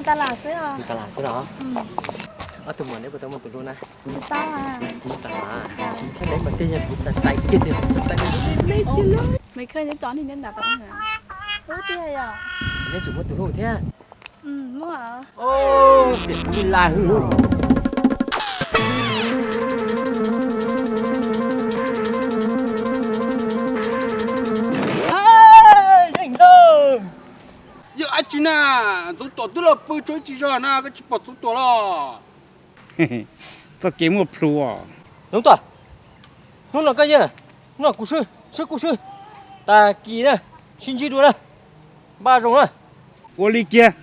Tas las xwb os. Tas las xwb los? Ob tug muam neb puas tau muaj tus hlub na? Tsis tau. Tsis tau a? Thaum neb mas tej yog kuv xav tais kiag tias kuv xav tais me ntsis me ntsis li. Neb tsum muaj tus hlub thiab. Xiam kuv li lais hwj. Yog dab tsi na? Ntxoov Tuam twb los pw tso ib tsis zog na, koj tsis pom Ntxoov Tuam los? Txoj kev muaj plhu os. Ntxoov Tuam, hnub no koj yeej noj kuv swb, swb kuv swb, tag kis na, sib ntsib dua na, npaj zoo na. Ua li kiag.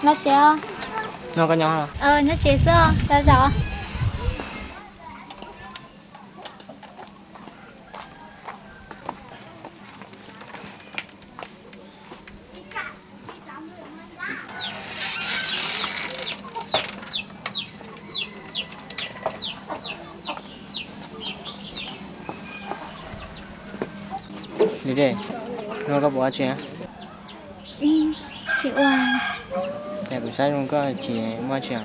Los tsev os. Nyob tsev xwb, zaum zaum. Li dej, hnub no koj puas ua tsi? Tsis ua. Cas kuv saib zoo koj chim, muaj dab tsi os?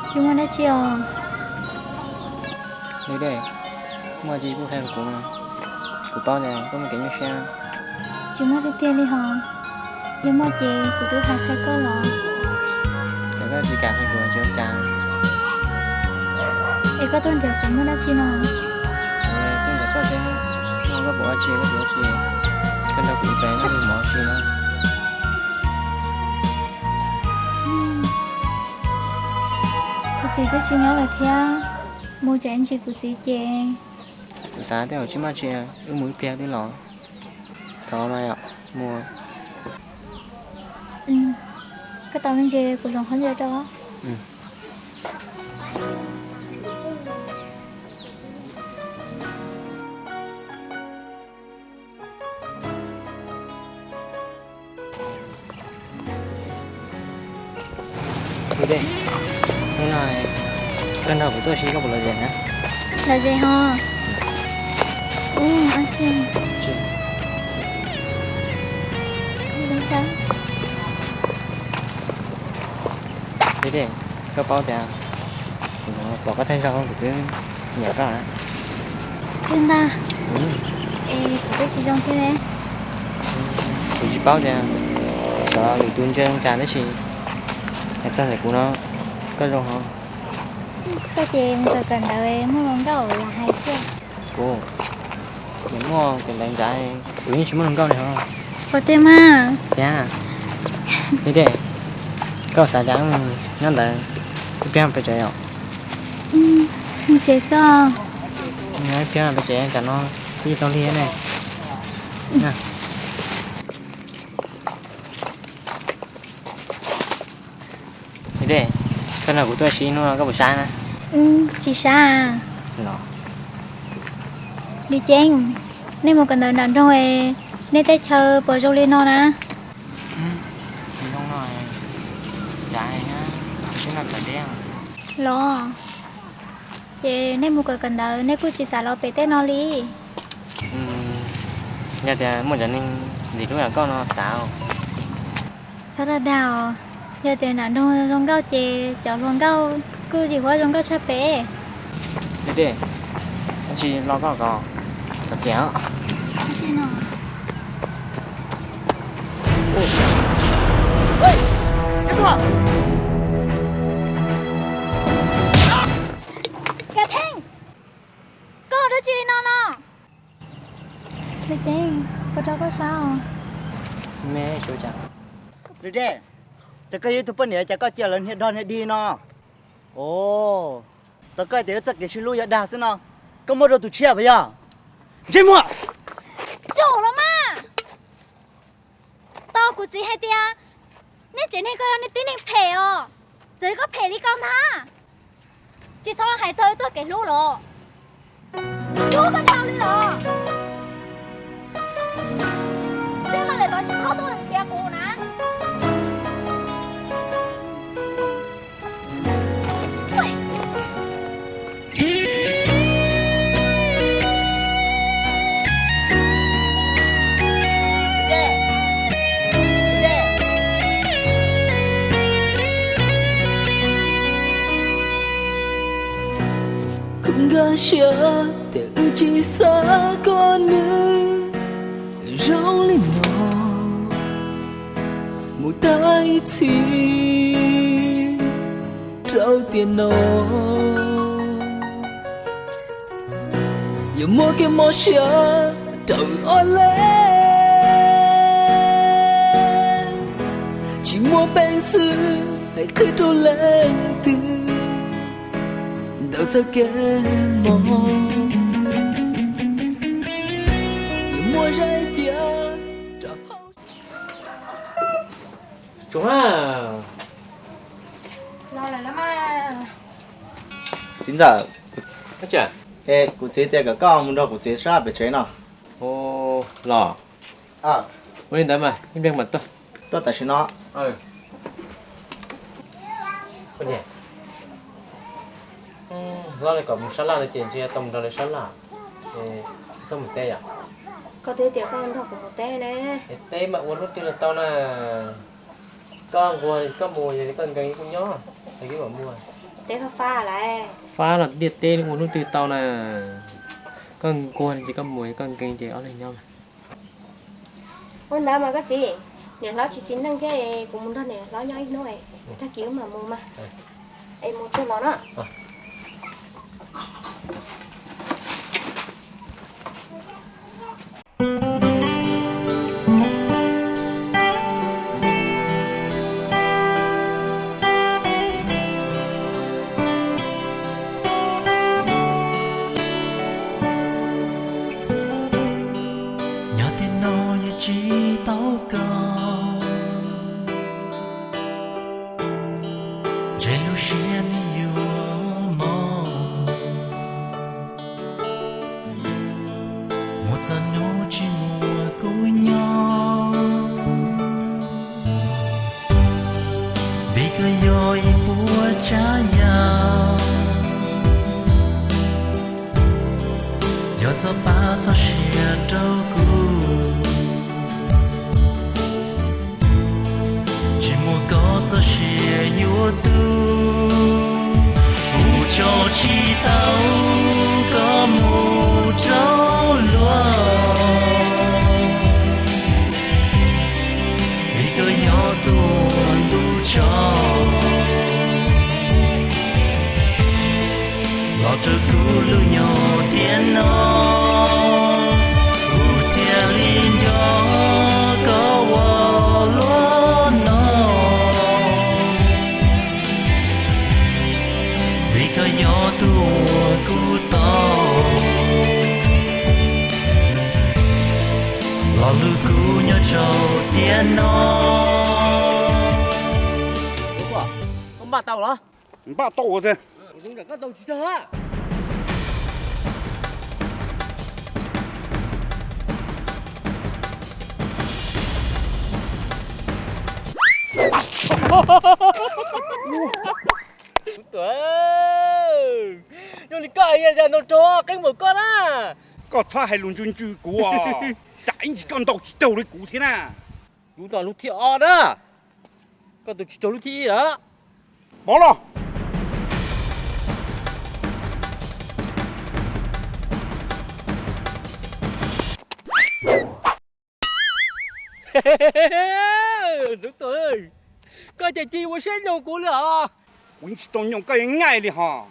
Tsis muaj dab tsi os. Li dej, muaj dab tsi kuj qhia rau kuv, kuv paub tias koj muaj kev nyuaj siab. Tsis muaj tiag tiag li hos, yog muaj ces kuv twb hais qhia koj los. Cas koj tsis kam qhia kuv tsis ua cas? Es koj tuaj nrhiav kuv muaj dab tsi no? Tuaj nrhiav koj thiab, koj puas ua tsi, koj puas ua tsi, koj nrog kuv ib pliag noj mov si no. Kuv txiv twb tsis nyob lawm thiab, mus tsam ntsis kuv txiv ces. Kuv xav tej zaum tsis muaj dab tsi, wb mus ib pliag twb los. Thov mas yom, mus. Koj tau me ntsis kuv hloov qhov ncauj rau. Hnub no koj nrog kuv tuaj si koj puas lom zem na? Lom zem hos. Koj paub tias kuv pom koj tag zog kuv twb nyiam koj. Twb ntag. Es kuv twb tsis zoo thiab ne. Kuv tsis paub tias xyov lwm tus ntsia zoo cas tab sis hais txog ntawm kuv no koj zoo hos. Koj ces mus kawm kawm ntawv muaj hluas nkauj los hais xwb. Kuv, kuv muaj kawm ntawv ntawd kuv yeej tsis muaj hluas nkauj li hos. Ua tiag mas. Tiag. Li dej, koj xav cas nyob ntawd, ib pliag peb tsev yom? Mus tsev xwb. Ib pliag peb tsev, tsam no twb tau lig ne. Li dej, koj nrog kuv tuaj si hnub no koj puas sab na? Tsis sab. Los? Li Ceeb, nej mus kawm ntawv nram nroog, nej teb chaws puas zoo li no na? Tsis zoo no, dav heev, twb noj txawv deb. Los, ces nej mus kawm kawm ntawv nej kuj tsis xav los pem tej no li? Yog tias muaj cov neeg ntxim hlub yam koj no xav. Txhob dag dag os, yog tias nram nroog zoo nkauj ces cov hluas nkauj kuj yim huab zoo nkauj tshaj pem. Li dej, tsis los koj kom txom txiam os. Kav Theej, koj ua dab tsi li no no? Li Ceeb, puas rau koj sab os? Me suav cas? Li dej, ces koj yog ib tug poj niam cas koj cia lawv hnia dog hnia dig no? Os, tau koj tias wb txoj kev sib hlub yog dag xwb no, koj muab rau tus tshiab puas yog? Ntsej muag! Tsaug los mas! Tau kuv txiv hais tias nej tsev neeg koj yog nej tib neeg phem os, txawm koj phem li koj ntag. Tsis txhob hais txog wb txoj kev hlub los. Hlub koj tau li los. Txij no lawm tod tsis txhob tuaj nrhiav kuv na. Siab tias wb tsis xav kom nws zoo li no, mus tag ib txhis rau tiam no. Yuav muab kev mob siab rau ob leeg, tsis muaj peev xwm hais qhia rau leej twg ntawm txoj kev mob. Yuav muaj zaj cia rau hauv. Tsuag, los lawm los mas. Txiv ntxawm, es kuv txiv tias kom koj mus nrog kuv txiv sab laj pem tsev no. Los, ua li ntawd mas ib pliag mam tuaj. Tuaj tam sim no. Hlob, kom mus sab laj no ces ntshe tau mus nrog lawv sab laj, txhob mus teb yom. Koj twb tias koj nrog kuv mus teb ne. Teb mas ua hnub twg los tau na. Koj nquag koj mus, yog koj nkees kuj nyob, es kuv mam mus. Teb fab fab lawm. Fab los ntiaj teb ua hnub twg tau na. Koj nquag ces koj mus, koj nkees ces ob leeg nyob mas. Ua ntawd mas koj txiv, niam hlob tsis xis neej thiab, kuv mus nrog niam hlob nyob ib hnub, tag kis wb mam mus mas. Es mus tsuag los na. Nyob tiam no yog tsis tau koj, ntshe lub siab nws yuav mob. Muaj txog hnub tsis muaj kuv nyob, vim koj yog ib puas tsav yam, yog txoj pab txoj sia rau kuv. Tsis muaj koj txoj sia yuav tu, kuv tso tsis tau koj mus rau luag, vim koj yog tus ntuj tso. Los rau kuv lub nyoog tiam no, kuv thiaj li nco koj ua luaj no, vim koj yog tus uas kuv tau. Los lub kub nyob rau tiam no. Koj npaj tau los? Npaj tau thiab. Zoo nram koj ntaus tsis raug. Tuam, zoo li koj ntaus raug qeeb npaum koj na. Koj txhob hais lus ntsws ntsws kuv os. Tsam ib ntsis koj ntaus tsis raug li kuv thiab na. Lub no lub thib ob na. Koj ntaus tsis raug lub thib ib lawm. Pov los. Ntxoov Tuam, koj ces cia ua siab nyoog kuv li os. Kuv yeej tsis tau nyoog koj ib nqaij li hos.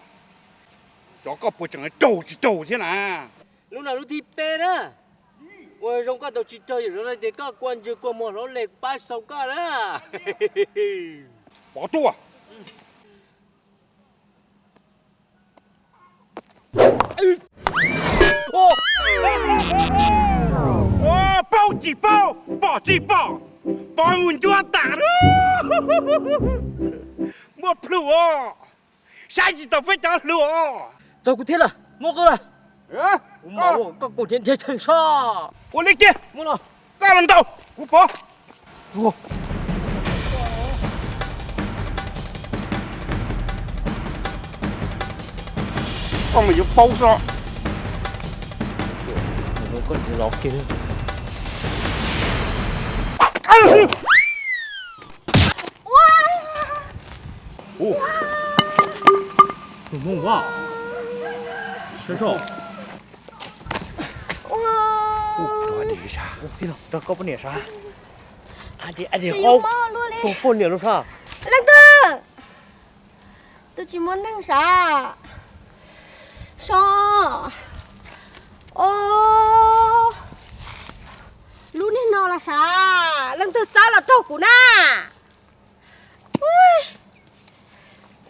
Xyov koj puas tseem raug tsis raug thiab na. Lub no lub thib peb na. Ua zoo koj ntaus tsis raug yawm zaub no ces koj kua ntswg kua muag hlob les pab xaus koj na. Pov tuaj. Paub tsis paub, pom tsis pom, pov mus ncuab tas. Muaj plhus os, saib tsis taus peb cov hluas. Txog kuv thiab lawm, muab qw lawm. Kuv mam ua koj kaum nrhiav nrhiav cheem soj. Ua li kiag, koj los ntaus kuv pov. Koj mas yuav paub xwb. Tus Hmoob Vaj, Ua, rau koj poj niam saib. Poj niam los saib. Leej twg? Twb tsis muaj neeg sav. So. O, lub niag no los sav, leej twg txawb los raug kuv na.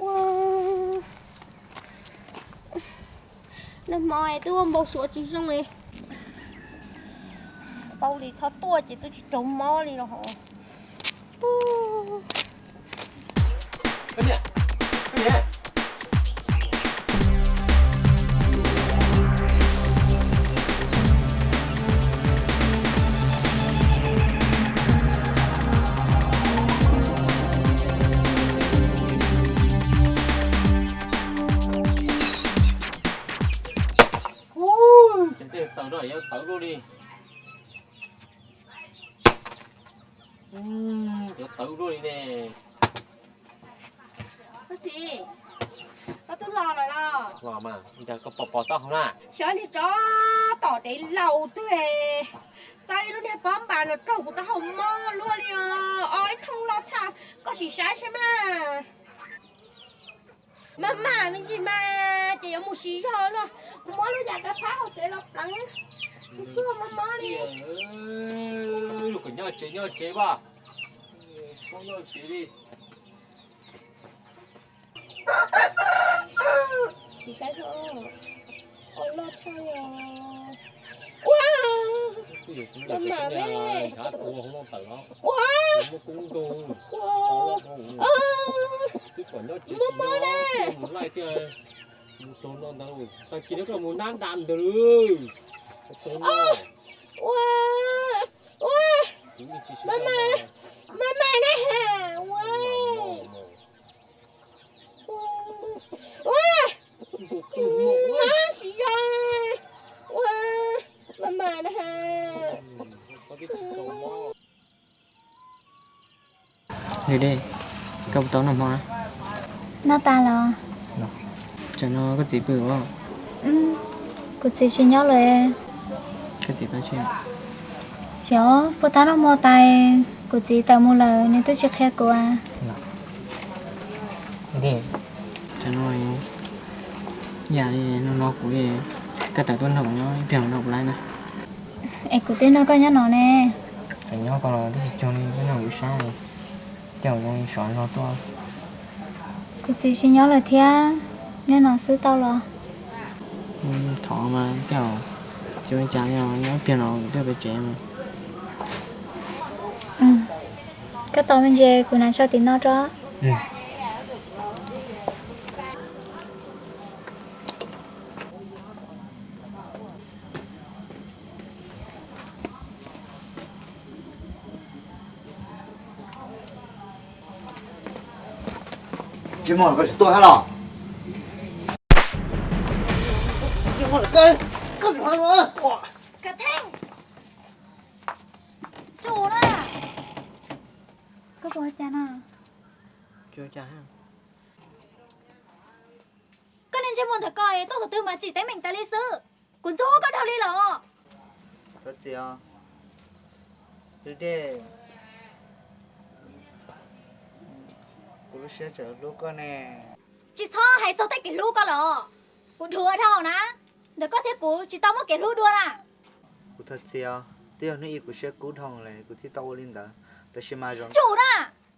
Ua, nag hmo twb ua npau suav tsis zoo li. Paub li txhob tuaj ces twb tsis raug mob li los. Cov tawv no yuav tawv luaj li. Yuav tawv luaj li ne. Koj txiv, koj twb los lawm los? Los mas, cas koj pom pom tau hauv na? Xyov niag tsov tom dev laus twg, txawb ib lub niag pob npas los raug kuv taub hau mob luaj li os. O, ib thooj loj tshaj, koj sim saib saib mas. Maj mam me ntsis mas ces yuav mus siv zog los. Kuv muab lub yam kav phab hauv tsev los pleev, tsuag mob mob li. Kom nyob tsev nyob tsev as, nyob tsev li. Sim saib, o, loj tshaj li os. Ua, maj mam ne. Ua, mob mob ne. Mus rau no ntawd, tag kis no koj mus nab nra ntawd. Ua, ua, maj mam, maj mam ne. Ua, ua, mob siv zog. Ua, maj mam na. Dej, koj puas tau noj hmo? Noj tas los? Tsam no koj txiv pw os? Kuv txiv tsis nyob lawm. Koj txiv pw tsev? Xyov, puag ta noj hmo tas kuv txiv tawm mus lawm, nws twb tsis qhia kuv. Dej, tsam no yam li no no kuv, koj tawm tuaj nrog kuv nyob ib pliag no kuv lawm na. Es kuv twb nrog koj nyob no ne. Txawm nyob koj los twb tsis cuag li koj nyob kuv sab li. Tej zaum zoo li sov zog tuaj. Kuv txiv tsis nyob lawm thiab, nyob no xwb tau los? Thov mas tej zaum tsis ua li cas li os, nyob ib pliag no kuv twb pem tsev mas. Koj tos me ntsis kuv hnav tsho tim no rau. Tsis muaj koj tsis tuaj thiab los? Koj, Theej, tsum na. Koj puas ua cas na? Koj niag ntsej muag ntawm koj tuaj thaum twg mas tsim teeb meem tas li xwb. Kuv ntxub koj dhau li los? Thov txim os. Dej, kuv lub siab tseem hlub koj ne. Tsis txhob hais txog tej kev hlub ko los. Kuv dhuav dhau na. Ntawm koj thiab kuv tsis tau muaj kev hlub dua na. Kuv thov txim os, twb yog hnub ib kuv siab kub dhau lawm kuv thiaj tau ua li ntawd, tab sis mas zoo. Tsum na,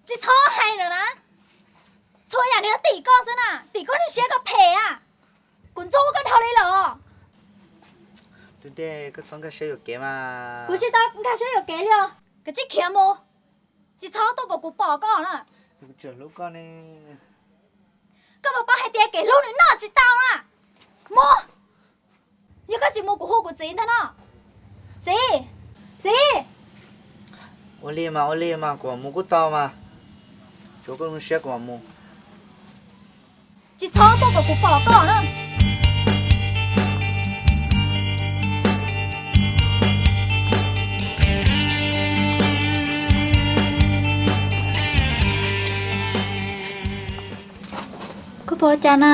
tsis txhob hais lawm na. Txhua yam nws yog tim koj xwb na, tim koj niag siab koj phem a. Kuv ntxub koj dhau li los. Tus dej, koj txhob nkag siab yuam kev mas. Kuv tsis tau nkag siab yuam kev li os, kav tsij khiav mus. Tsis txhob tuaj kom kuv pom koj na. Kuv tseem hlub koj ne. Koj puas paub hais tias kev hlub nws noj tsis tau na. Mus. Yog koj tsis mus kuv hu kuv txiv ntag no. Txiv, txiv. Ua li mas, ua li mas, kuv mam mus kuj tau mas. Tsuav koj zoo siab kuv mam mus. Tsis txhob tuaj kom kuv pom koj na. Koj puas ua cas na?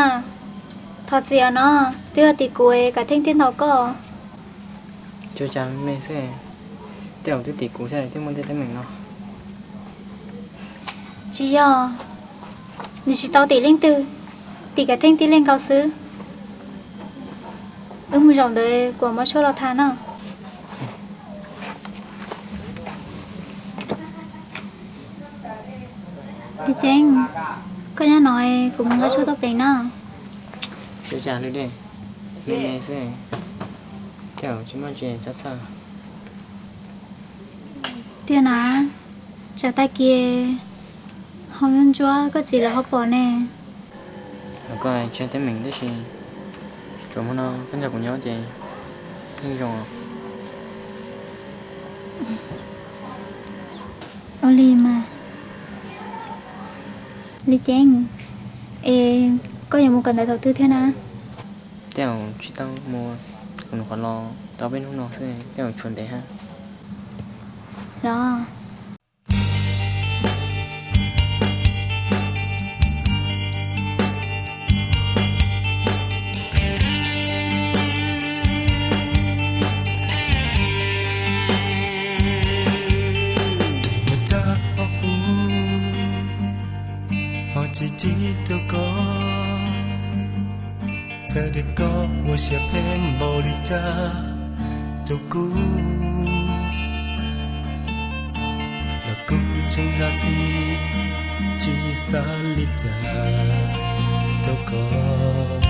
Thov txim os no, twb yog tim kuv es Kav Theej thiaj ntaus koj. Ua cas me xwb, tej zaum twb tim kuv thiab thiaj muaj tej teeb meem no. Tsis yog, nws tsis tau tim leej twg, tim Kav Theej tib leeg nkaus xwb. Wb mus zaum ntawd kuv mam muab suab los tham no. Li Ceeb, koj nyob no, kuv mus nqa suab tuaj pleev no. Ua cas li dej, me me xwb, tej zaum tsis muaj tsis txhob txhawj. Tiag na, tsam tag kis ho ntsuab ntsuab koj txiv lawv ho pom ne. Koj tsis yog teeb meem tab sis tsuas hmo no koj nrog kuv nyob ces yeej zoo. Ua li mas. Li Ceeb, es koj yuav mus kawm ntawv thaum twg thiab na? Tej zaum tsis tau mus, kuv nyuam qhuav los tau peb hnub no xwb, tej zaum tshuav ntev hab. Los. Ua cas ob peb hnub ho tsis txib rau koj, txawm tias koj ua siab phem npaum li cas rau kuv, los kuv tseem zam txim tsis xav li cas rau koj.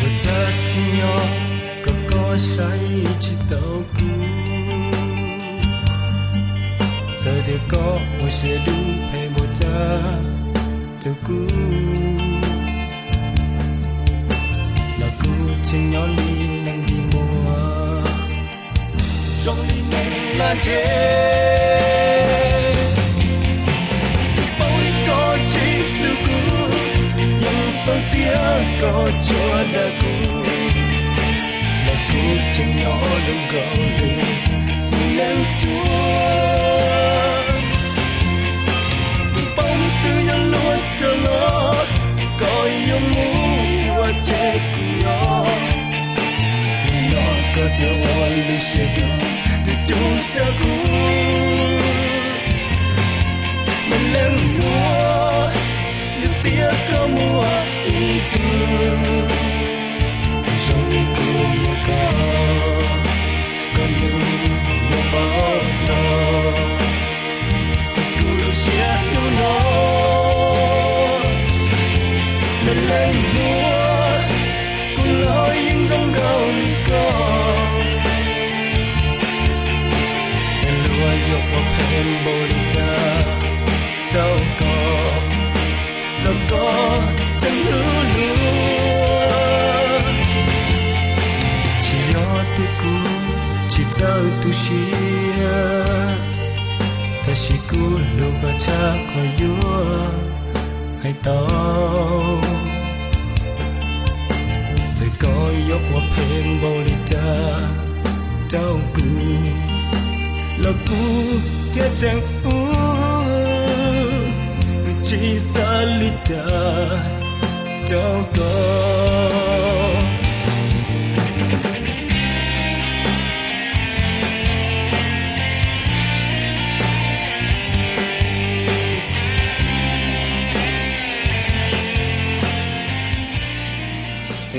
Ua cas tsis nyob kom koj saib tsis taus kuv, txawm tias koj ua siab dub phem npaum cas rau kuv, los kuv tseem nyob li neeg dig muag, zoo li neeg laj ntseg. Yeej paub li koj tsis hlub kuv, yeej paub tias koj tsuas dag kuv, los kuv tseem nyob zoo nkaus li neeg ruam. Yeej paub hnub twg nyob luag rau los, koj yuav mus ua tseg kuv nyob. Nim no koj thiaj ua lub siab dub twb rub rau kuv. Me leej muam, yog tias koj muaj ib tug zoo li kuv muaj koj, koj yeej yuav paub txog kuv lub siab hnub no. Me leej muam, kuv los yeej zoo nkaus li koj, txawm luag yuav ua phem npaum li cas rau koj, los koj tseem hlub luag. Tsis yog tias kuv tsis txawj tu siab, tab sis kuv hlub koj tshaj qhov yuav hais tau. Txawm koj yuav ua phem npaum li cas rau kuv, los kuv thiaj tseem ua tsis xav li cas rau koj.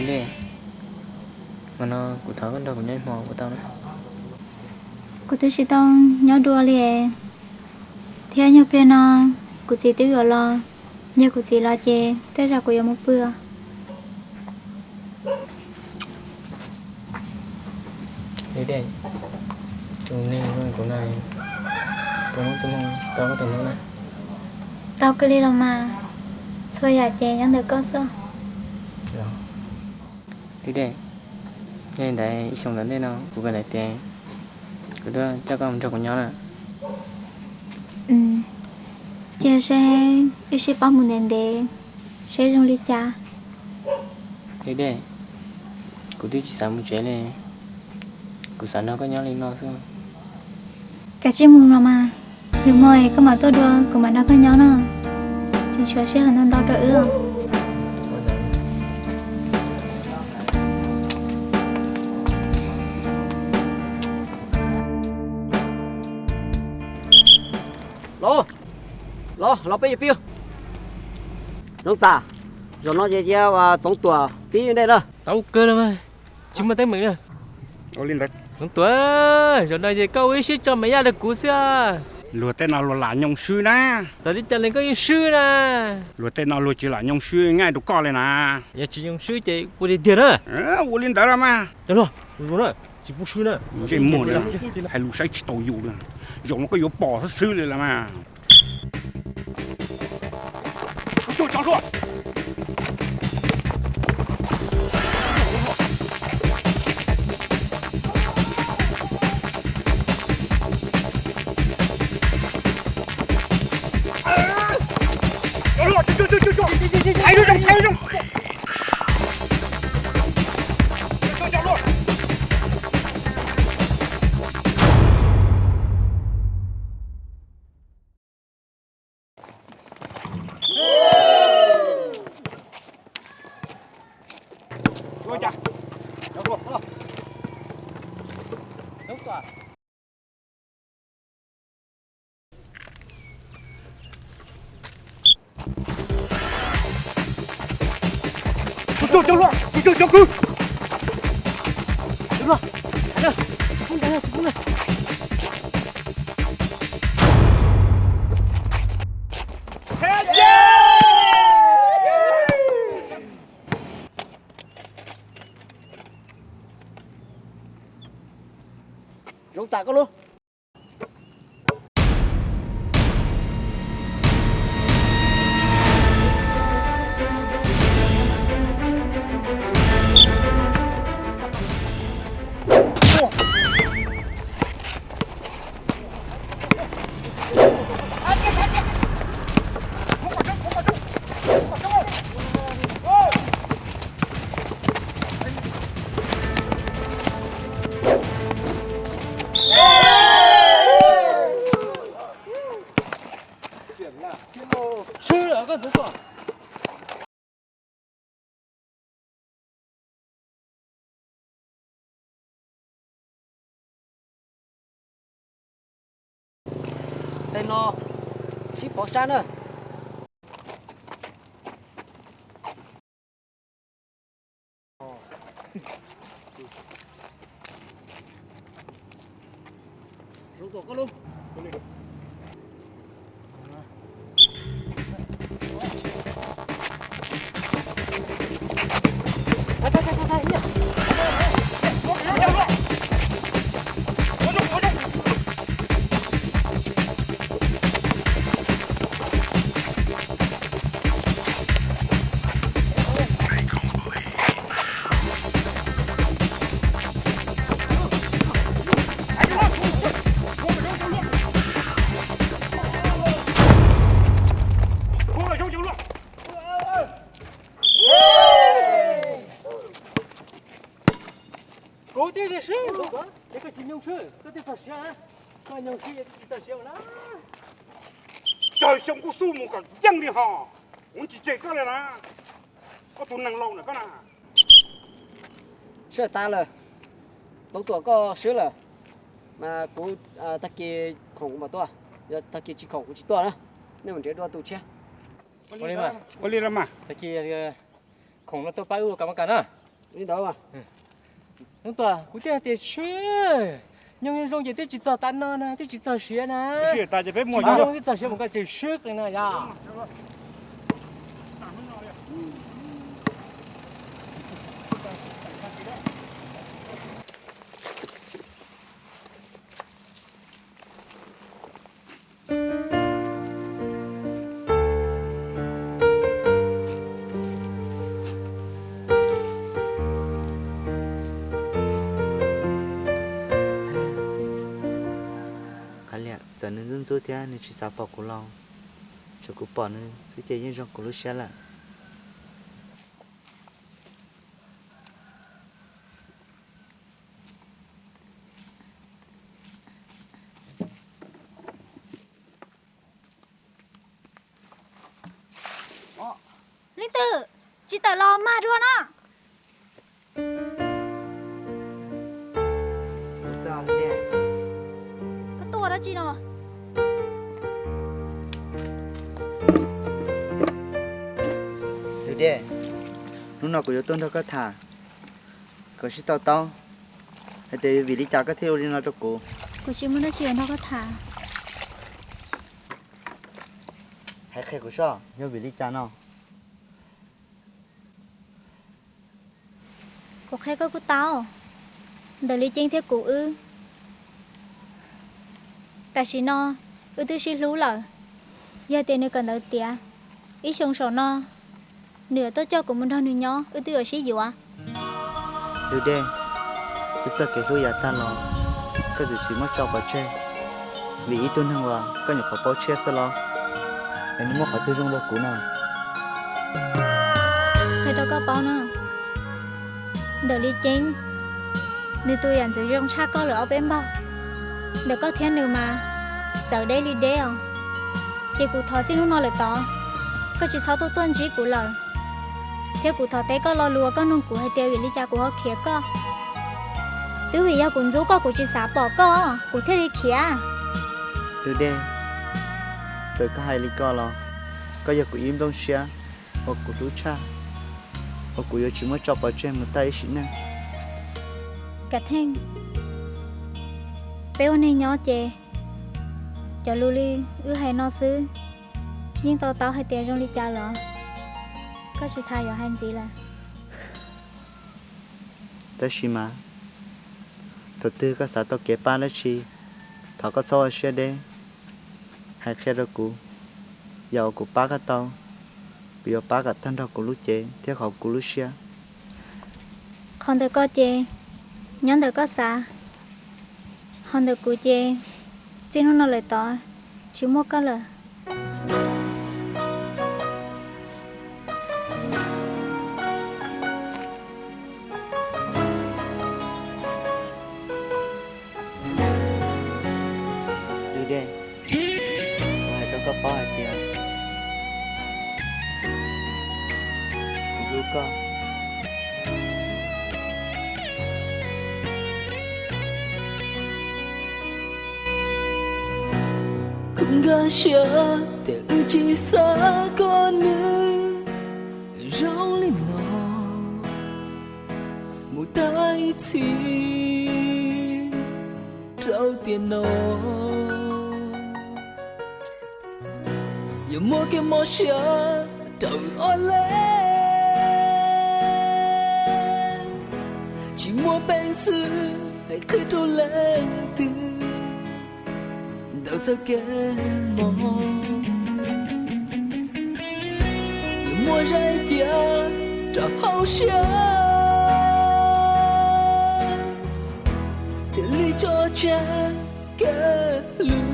Dej, hmo no kuv thov koj nrog kuv nyob ib hmo puas tau na? Kuv twb tsis tau nyob dua li, thiab nyuag pliag no kuv txiv twb yuav los, yog kuv txiv los ces tej zaum kuv yuav mus pw. Dej, tus neeg zoo li kuv no, puas muaj txoj hmoo tau koj tus hlub na? Tau kawg li los mas, txhua yam ces nyob ntawm koj xwb. Dej, yog li ntawd ib xyoos tom ntej no kuv kawm ntawv tiav, kuv tuaj coj koj mus nrog kuv nyob na. Cia seb wb sib paub mus ntev ntev seb zoo li cas. Dej, kuv twb tsis xav mus tsev li, kuv xav nrog koj nyob li no xwb. Kav tsij mus los mas, lwm hmo koj mam tuaj dua kuv mam nrog koj nyob no. Tseem tshuav sij hawm ntau ntau rau wb os. Los peb yuav pib. Zoov Txam, zaum no ces cia Txoov Tuam pib ntej na. Tau kawg los mas, tsis muaj teeb meem na. Ua li ntawd. Txoov Tuam, zaum no ces koj ua ib siab tso me yaj rau kuv xwb. Luag tej no luag lam nyoo swb na. Txawm li cas los koj yeej swb na. Luag tej no luag tsis lam nyoo swb, nyob rau koj li na. Yog tsis nyoo swb ces ua tiag tiag na. Ua li ntawd los mas. Cov luag, zus na, tsis pub swb na. Ntsej muag li, hais lus saib tsis taus yus li. Zaum no koj yuav pom xwb xwb li los mas. Zoov Txam koj lub. Tej no sib pov sab na. Kuv twb tsis swb, koj tsis nyoo swb, koj twb txog siav, koj nyoo swb tsis txog siav na. Caw xyoo kuv xub mus kom yeej li ho, kuv tsis tseg koj li na, koj tus neeg laus na koj na. Swb tas lawm, Txoov Tuam koj swb lawm, mas kuv tag kis khoom kuv mam tuaj, yog tag kis tsis khoom kuv tsis tuaj na, nej mus nrhiav dua tus tshiab. Ua li los mas, tag kis khoom no tuaj pab wb ua kas mab kas na. Li ntawd mas. Txoov Tuam, kuv twb hais tias swb, nyoog zoo ces twb tsis txog tav no na, twb tsis txog siav na. Nyoog twb txog siav mus koj tseem swb qees na yog. Kav liam, txawm nws ntxub ntxub thiab nws tsis xav pom kuv los, tsuav kuv pom nws xwb ces yeej zoo kuv lub siab lawm. Leej twg tsis tawm los mag dua no. Koj tuaj dab tsi no? Dej, hnub no kuv yuav tuaj nrog koj tham kom sib to taub hais tias vim li cas koj thiaj ua li no rau kuv. Kuv tsis muaj dab tsi yuav nrog koj tham. Hais qhia kuv soj, yog vim li cas no? Kuv qhia koj kuj tau, ntawm Li Ceeb thiab kuv wb, tam sim no wb twb sib hlub lawm. Yog tias nws kawm ntawv tiav, ib xyoo saum no nws yuav tuaj coj kuv mus nrog nws nyob, wb twb yuav sib yuav. Lub Dej, wb txoj kev hlub yav tag los koj txawm tsis muab tso pov tseg vim ib tug neeg uas koj nyuam qhuav paub tshiab xwb los? Es nws muaj qhov twg zoo rau kuv na? Qhia rau koj paub no, ntawm Li Ceeb, nws tus yam ntxwv zoo tshaj koj lawm ob peb npaug. Ntawm koj thiab nws mas txawv deb li deb os. Ces kuv thov txij hnub no lawm tod, koj tsis txhob tuaj tuaj ntsib kuv lawm. Thiab kuv thov teb koj lo lus uas koj nug kuv hais tias vim li cas kuv ho khiav koj. Twb vim yog kuv ntxub koj, kuv tsis xav pom koj, kuv thiaj li khiav. Lub Dej, txawm koj hais li ko los koj yog kuv ib nplooj siab uas kuv hlub tshaj, uas kuv yuav tsis muab tso pov tseg mus tag ib sim neej. Kav Theej, peb ua neeg nyob ces cov lus li wb hais no xwb, yeej to taub hais tias zoo li cas los koj tsis tas yuav hais ntxiv lawm. Tab sis mas thaum twg koj xav tau kev pab dab tsi, thov koj txhob ua siab deb, hais qhia rau kuv. Yam uas kuv pab koj tau, kuv yuav pab kom tag nrho kuv lub cev thiab hauv kuv lub siab. Qhov ntawm koj ces nyob ntawm koj xav, ho ntawm kuv ces txij hnub no lawm tod tsis muaj koj lawm. Lub Dej, kuv hais rau koj paub hais tias kuv hlub koj. Kuv nkag siab tias wb tsis xav kom nws zoo li no mus tag ib txhis rau tiam no. Yuav muaj kev mob siab rau ob leeg, tsis muaj peev xwm hais qhia rau leej twg ntawm txoj kev mob. Yuav muaj zaj cia rau hauv siab, thiaj li tso tseg kev hlub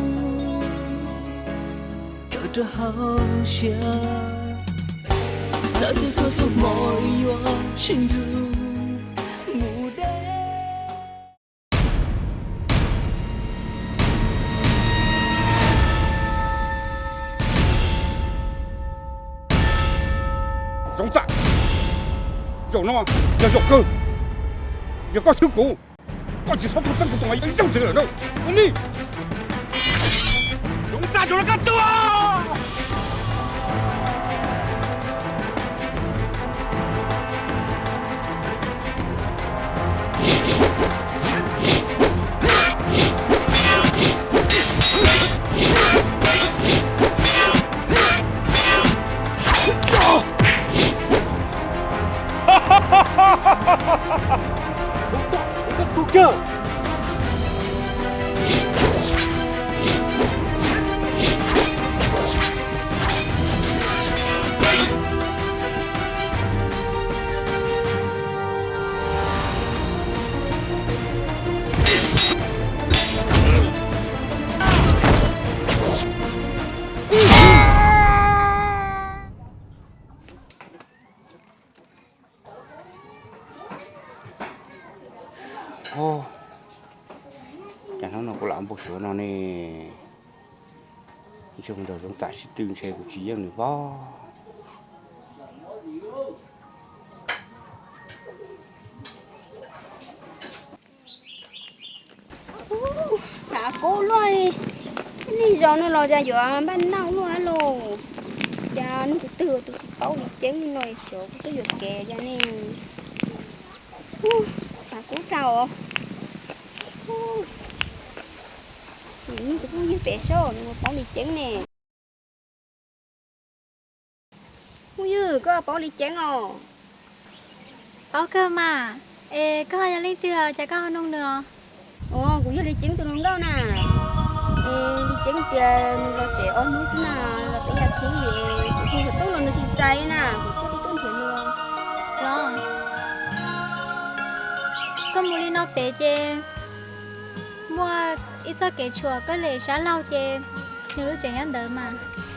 kawg rau hauv siab. Xav tias txhua txhua hmo yuav sib nrug mus deb. Zoov Txaj, zaum no yog zaum kawg, yog koj swb kuv, koj tsis txhob tuaj txeeb kuv tus me yau ntxwg lawm na. Ua li, Zoov Txaj, zaum no koj tuag. Cas hnub no kuv lam npau suav no ne, ntshe mus nrog Zoov Txaj sib tw ntshe kuv tsis yeej nws pob. Tshav kub luaj li, nej zaum no los cas yuav npaj noj luaj lauj. Cas nws tus twg tus tsis paub Li Ceeb li no, xyov kuv twb yuam kev cas ne. Ub, tshav kub dhau os. Ub, sim nug tus phooj ywg pem seb nws puas paub Li Ceeb ne. Phooj ywg, koj paub Li Ceeb os? Paub kawg mas. Es koj yog leej twg cas koj ho nug nws os? Os, kuv yog Li Ceeb tus hluas nkauj na. Es Li Ceeb tias nws los tsev ob hnub xwb na, los peb yam khib es kuv hu xov tooj los nws tsis txais na, kuv thiaj li tuaj nrhiav nws. Los, koj mus li no pem ces muaj ib txoj kev tshuam koj lem sab laug ces nws lub tsev nyob ntawd mas.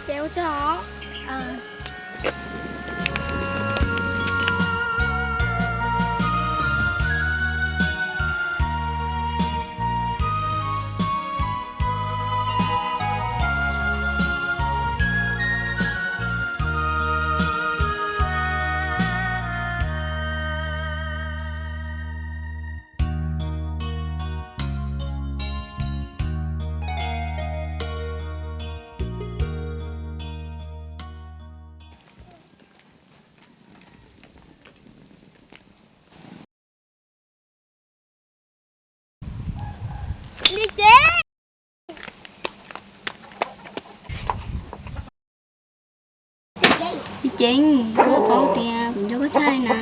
Ces ua tsaug os. Li Ceeb! Li Ceeb, koj paub tias kuv nco koj tshaj na.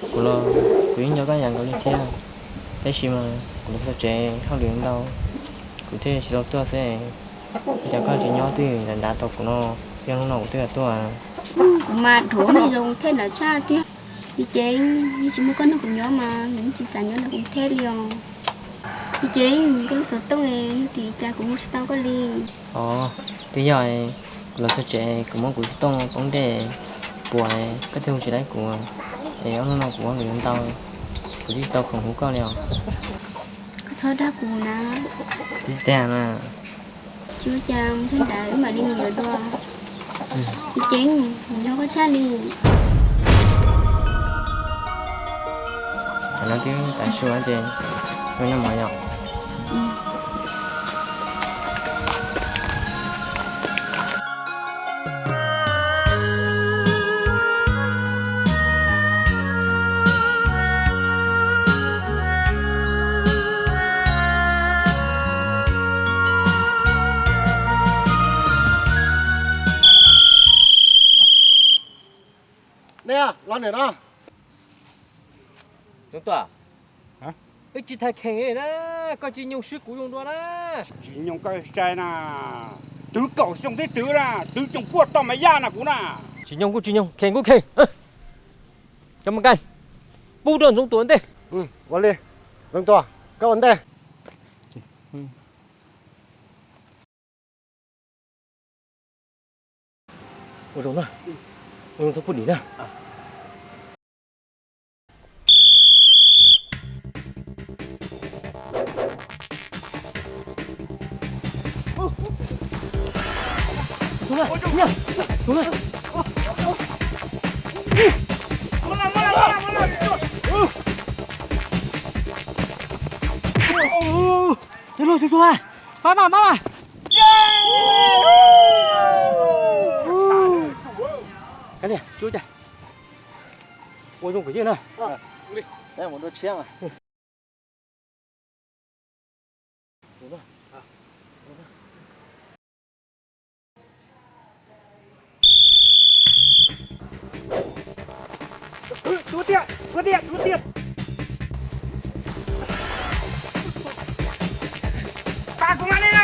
Kuv los kuv yeej nco koj yam nkaus li thiab, tab sis mas kuv los txog tsev hauj lwm ntau, kuv thiaj tsis tau tuaj xwb. Ua cas koj tsis nyob twj ywm nrad nrad tos kuv no, yog hnub no kuv twb tuaj. Kuv mas dhuav nej zoo thiab nrad tshaj tiag. Li Ceeb, yeej tsis muaj koj nrog kuv nyob mas kuv yeej tsis xav nyob nrog kuv thiab li os. Li Ceeb, koj lub xov tooj yog tim cas kuv hu tsis tau koj li. Os, twb yog kuv los txog tsev kuv muab kuv xov tooj poob ntej puas koj thiaj hu tsis tau kuv, es ob hnub no kuv hauj lwm ntau, kuv twb tsis tau khoom hu koj li os. Koj txhob dag kuv na. Tiag tiag na. Tsis ua cas, mus txog nrad wb mam li mus yuav dua. Li Ceeb, kuv nco koj tshaj li. Tam no twb tav su ces mus noj mov yom. Nej los nram no. Tub Tuam, wb tsis tau kheev li na, koj tsis nyoog swb kuv zoo dua na. Tsis nyoog koj sai na, twv kaum xyoo twb twv na, twv coom puaj tau mas yaj na kuv na. Tsis nyoog kuj tsis nyoog, kheev kuj kheev. Cov Mas Nkaij, pub rau Ntxoov Tuam ua ntej. Ua li, Ntxoov Tuam, koj ua ntej. Ua zoo na, ua zoo txhob pub dim na. Pab mas, pab mas. Kav liam, tsis ua cas. Ua zoo kuv yeej na. Tua tiag, tua tiag, tua tiag. Pab kuv mas li na.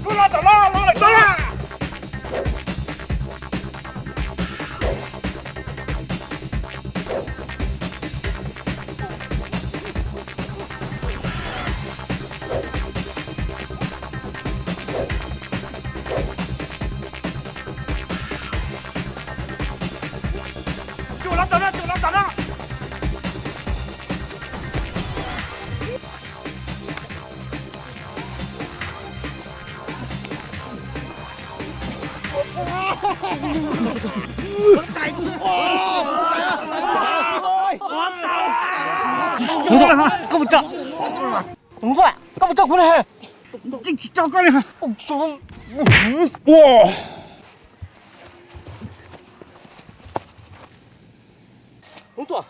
Lub no tom no los lawm tau na. Tsum los tom no, tsum los tom no. Koj puas tso, koj puas tso kuv na? Tsis tso koj li. Ua, Hmoob Tuam,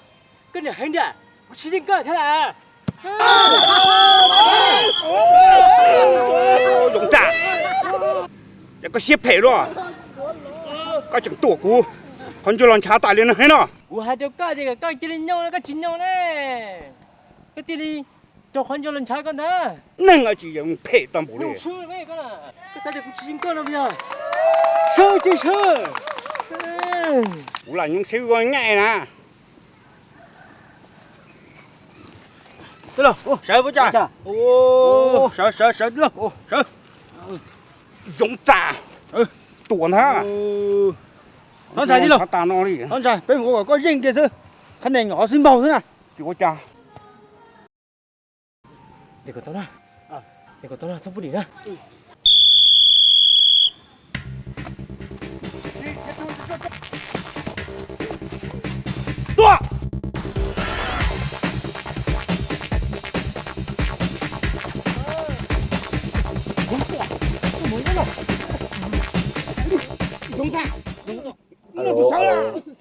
koj niam heev tiag, kuv tsis yeej koj thiab las. Yoov Txaj, cas koj siab phem luaj, koj tseem tuam kuv, qhov ncauj los ntshav tas li no heev no. Kuv hais rau koj tias koj cia li nyob, koj tsis nyob ne, koj cia li rau qhov ncauj los ntshav koj ntag. Neeg tsis yeej phem tag npaum li. Koj xav tias kuv tsis yeej koj no puas yog? Sawv tsis sawv? Kuv lam nyob seb koj nyaij na. Sawv, sawv, sawv, sawv. Yoov Txaj, tuam ntag. Thov ntshai tij laug, thov ntshai, peb mus ua kom koj yeej kiag xwb. Qhab nees nyom xwb npaug xwb na. Tsis ua cas. Txhob pub dim na. Tuaj!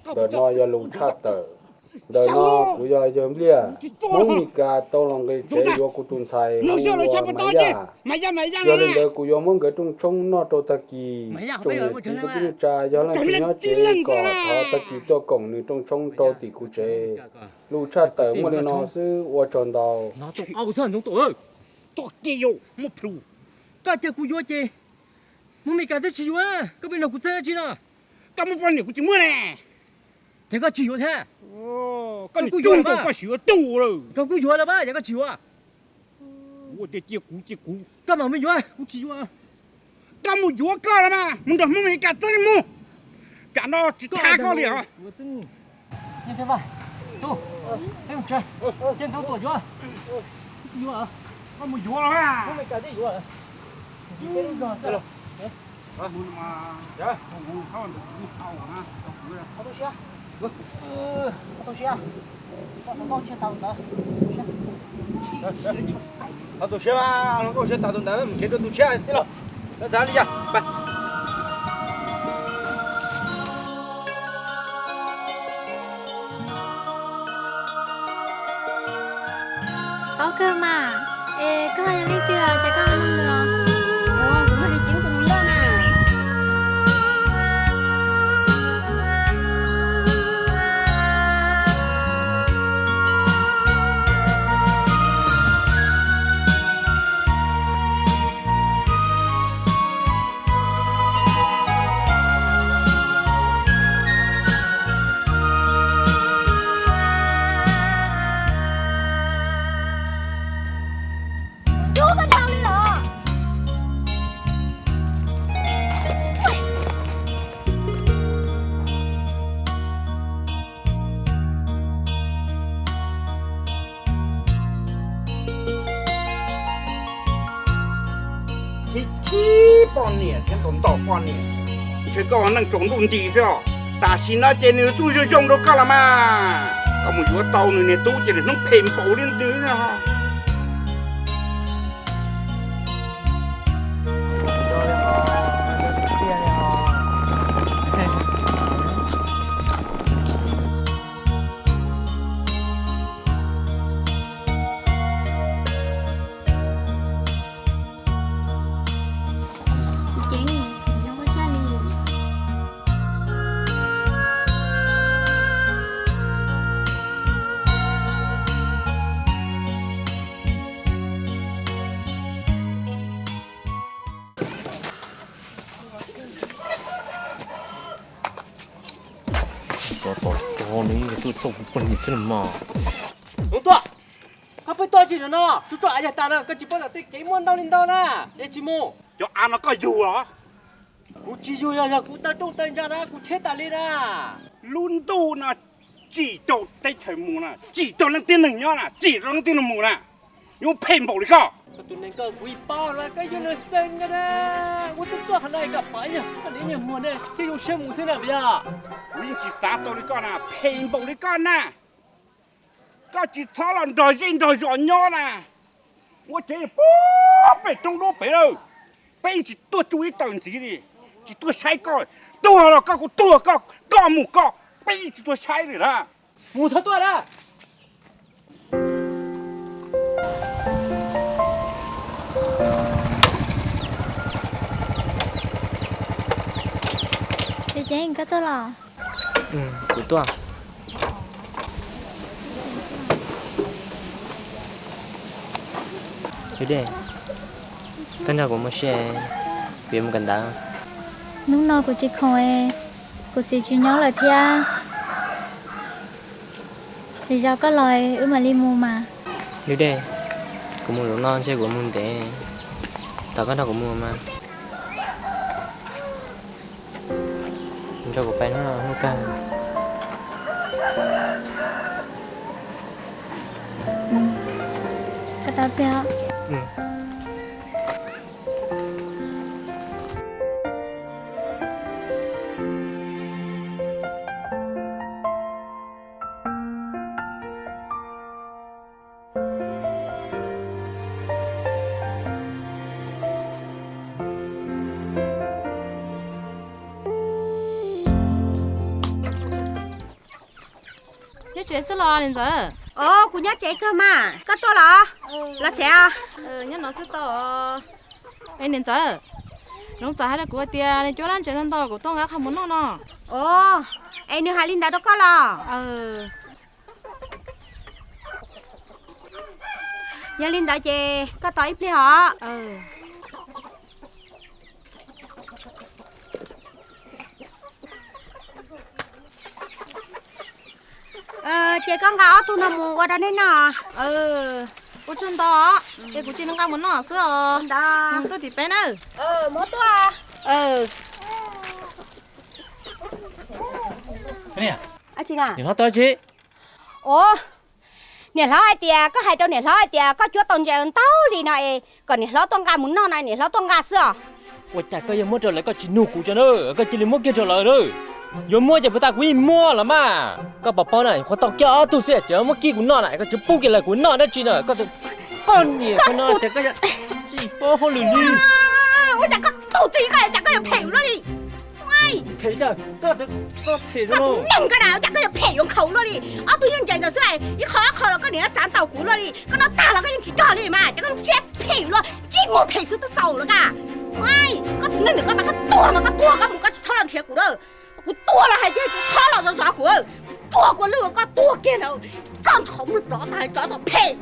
Ntawm no yog lus tshaj tawm. Ntawm no kuv yog yawg Npliaj. Hmoob Mes Kas tau los nqis tsev yuav kuv tus ntxhais hu ua Maiv Yaj. Yog li ntawd kuv yuav muab nkawd rooj tshoob noj rau tag kis. Tsoom niam txiv kwv tij neej tsa, yog leej twg nyob tsev kom thov tag kis tuaj koom nws rooj tshoob rau tim kuv tsev. Lus tshaj tawm muaj li no xwb, ua tsaug ntau. Koj tias kuv yuav ces Hmoob Mes Kas twb tsis yuav, koj pheej nrog kuv txeeb dab tsi no? Koj muaj poj niam kuv tsis muaj ne. Ces koj tsis yuav thiab. Koj kuj yuav, koj tsis yuav, koj kuj yuav lawm mas yog koj tsis yuav. Kuv ua tiag, cia kuv, cia kuv. Koj mam mus yuav, kuv tsis yuav. Koj mus yuav koj los mas, mus nrog Hmoob Mes Kas txeeb mus. Tsam no tsis thab koj li os. Koj mus yuav los mas. Qhov tu siab mas hluas nkauj siab tas tus ntawd mus nrhiav rau tus tshiab tij laug. Txav li cas. Paub kawg mas, es koj yog leej twg os, cas koj ho nug nws? Kuv yog Ceeb tus hluas nkauj na. Cub koj tau li los? Khib khib poj niam thiab ntau ntau poj niam, ntshe koj neej tsaus ntuj nti xwb os. Tam sim no ces nws tub zoo zoo rau koj los mas, koj mus yuav tau nws niag tub ces nws hnub phem npaum li nws. Ceeb, nyob koj sab li. Tom tom ne, tuaj txog kuv poj niam xwb los mas. Hmoob Tuam, koj pheej tuaj tsis no no, tsuj tsuaj av yog tas no, koj tsis paub tom tej kev muaj ntau li ntau na, es tsis mus. Cov av no koj yug los? Kuv tsis yug, yog yog kuv taw rooj taw ntsa na, kuv cheb tas li na. Lub ntuj no tsim rau teb chaws mus na, tsim rau leej tib neeg nyob na, tsim rau leej tib neeg mus na, yuav phem npaum li koj. Koj tus neeg koj kuv ib paub los, koj yog nws xeem na, ua tuaj tuaj qhov no koj pom ib nyuag koj ib nyuag muag ne thiaj zoo siab mus xwb na puas yog? Kuv yeej tsis xav tau li koj na, phem npaum li koj na. Koj tsis txhob los nrog zej nrog zos nyob na. Ua cev pub pem roob dub pem lawm. Peb tsis tuaj tsuj ib tawm ntxiv li, tsis tuaj saib koj. Tuag los koj kuj tuag koj, koj mus koj, peb tsis tuaj saib li na. Mus txhob tuaj na. Ceev, koj tuaj los? Kuv tuaj. Dej, koj nrog kuv mus si, kuv yuav mus kawm ntawv. Hnub no kuv tsis khoom, kuv txiv tsis nyob lawm thiab. Lwm zaus koj los wb mam li mus mas. Dej, kuv mus zaum no ntshe kuv mus ntev, tos koj nrog kuv mus mas. Nrog kuv pais hnub no hnub kawg. Koj tau tiag. Nyob tsev xwb los niam ntxawm? Kuv nyob tsev kawg mas, koj tuaj los? Los tsev os. Nyob no xwb tau. Es niam ntxawm, Zoov txawm hais rau kuv hais tias nws cuab lab ntses ntau ntau, kuv tuaj nqa qhov mus noj no. Es nws hais li ntawd rau koj los? Yog li ntawd ces koj tos ib pliag os. Ces koj nqa ob tug no mus ua rau nej noj. Ua tsaug ntau, es kuv cia nqa mus noj xwb os. Tuaj tim peb na. Niam hlob tuaj tsis? Niam hlob hais tias koj hais rau niam hlob hais tias koj cuab tau ntses ntau li no es kom niam hlob tuaj nqa mus noj na, niam hlob tuaj nqa xwb os. Ua cas koj yuav muab rau lawv, koj tsis nug kuv tso na, koj cia li muab kiag rau lawv na. Yuav muab ces puas tas kuv yeej muab los mas. Koj puas paub na, qhuav tau kiag ob tug xwb ces muab kiag kuv noj na, koj tsis pub kiag lawv kuv noj dab tsi na. Koj, koj niam koj no ces koj tsis paub hauj lwm li. Ua cas koj tus txiv koj cas koj yuav phem luaj li? Phem cas koj, koj phem koj tus neeg koj na, ua cas koj yuav phem yuav nkhaus luaj li? Ob tug yeej ncaim ntawd xwb, ib qho ob qho los koj niam tsav ntaus kuv luaj li. Koj noj tag los koj yeej tsis rog li mas, ces koj siab phem luaj, tsis muaj phem xwb twb txaus los koj. Koj tus neeg ntawm koj mas koj tuag mas koj tuag koj mus, koj tsis txhob los nrhiav kuv na. Kuv tuag los hais tias kuv txhob los zov zov kuv, kuv tsuag kua lwj koj tuag kiag ntawd. Koj ntshov muaj plov tag tsov tom phem.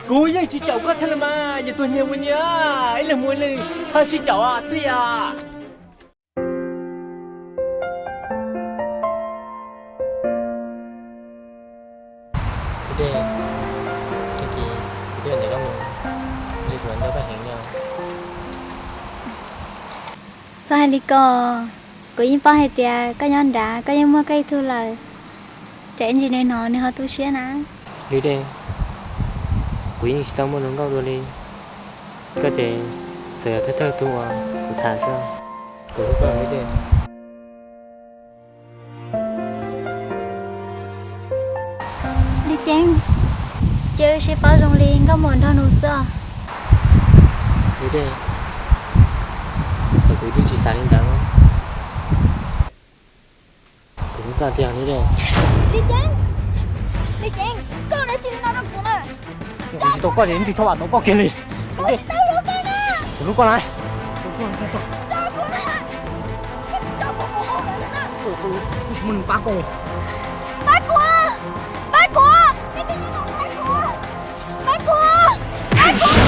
Kuv yeej tsis caum koj thiab los mas, nyias tuag nyias ua nyias, ib leeg mus ib leeg txhob sib caum thiaj li. Dej, tag kis kuv twb nrog koj mus, ntshe kuv ntau koj heev li. Txhob hais li ko, kuv yeej paub hais tias koj nyob nrad koj yeej muaj koj ib tug lawm, ces ib ntsis nws hnov nws ho tu siab na. Li Dej, kuv yeej tsis tau muaj hluas nkauj dua li, koj ces txawm yog thawj thawj tug uas kuv tham xwb. Kuv hlub koj Li Dej. Li Ceeb, cia wb sib paub zoo li nkauj muam nraug nus xwb os. Li Dej, kuv twb tsis xav li ntawd. Kuv hlub koj tiag Li Dej. Li Ceeb, Li Ceeb, koj ua dab tsi li no rau kuv na? Kuv tsis tau koj ces tsis txhob vam tau koj kiag li. Kuv hlub koj na. Pab kuv, pab kuv, pab kuv, pab kuv.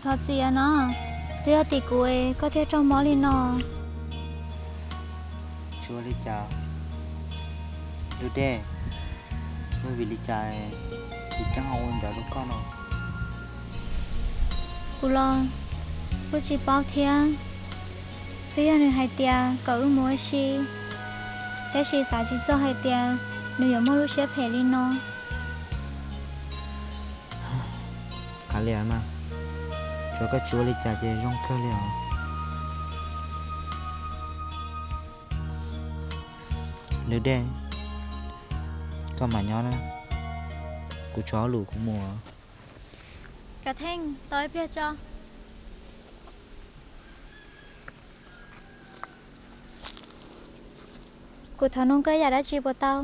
Thov txim no, twb yog tim kuv es koj thiaj raug mob li no. Tsis ua li cas, Lub Dej, yog vim li cas kuv thiaj ho ua li ntawd rau koj no? Kuv los kuj tsis paub thiab. Twb yog nws hais tias kom wb mus ua si, tab sis xav tsis txog hais tias nws yuav muaj lub siab phem li no. Kav liam mas, tsuav koj tsis ua li cas ces zoo kawg li os. Lub Dej, koj mam nyob na, kuv tshuav hauj lwm kuv mus. Kav Theej, tos ib pliag tso. Kuv thov nug koj yam dab tsi puas tau?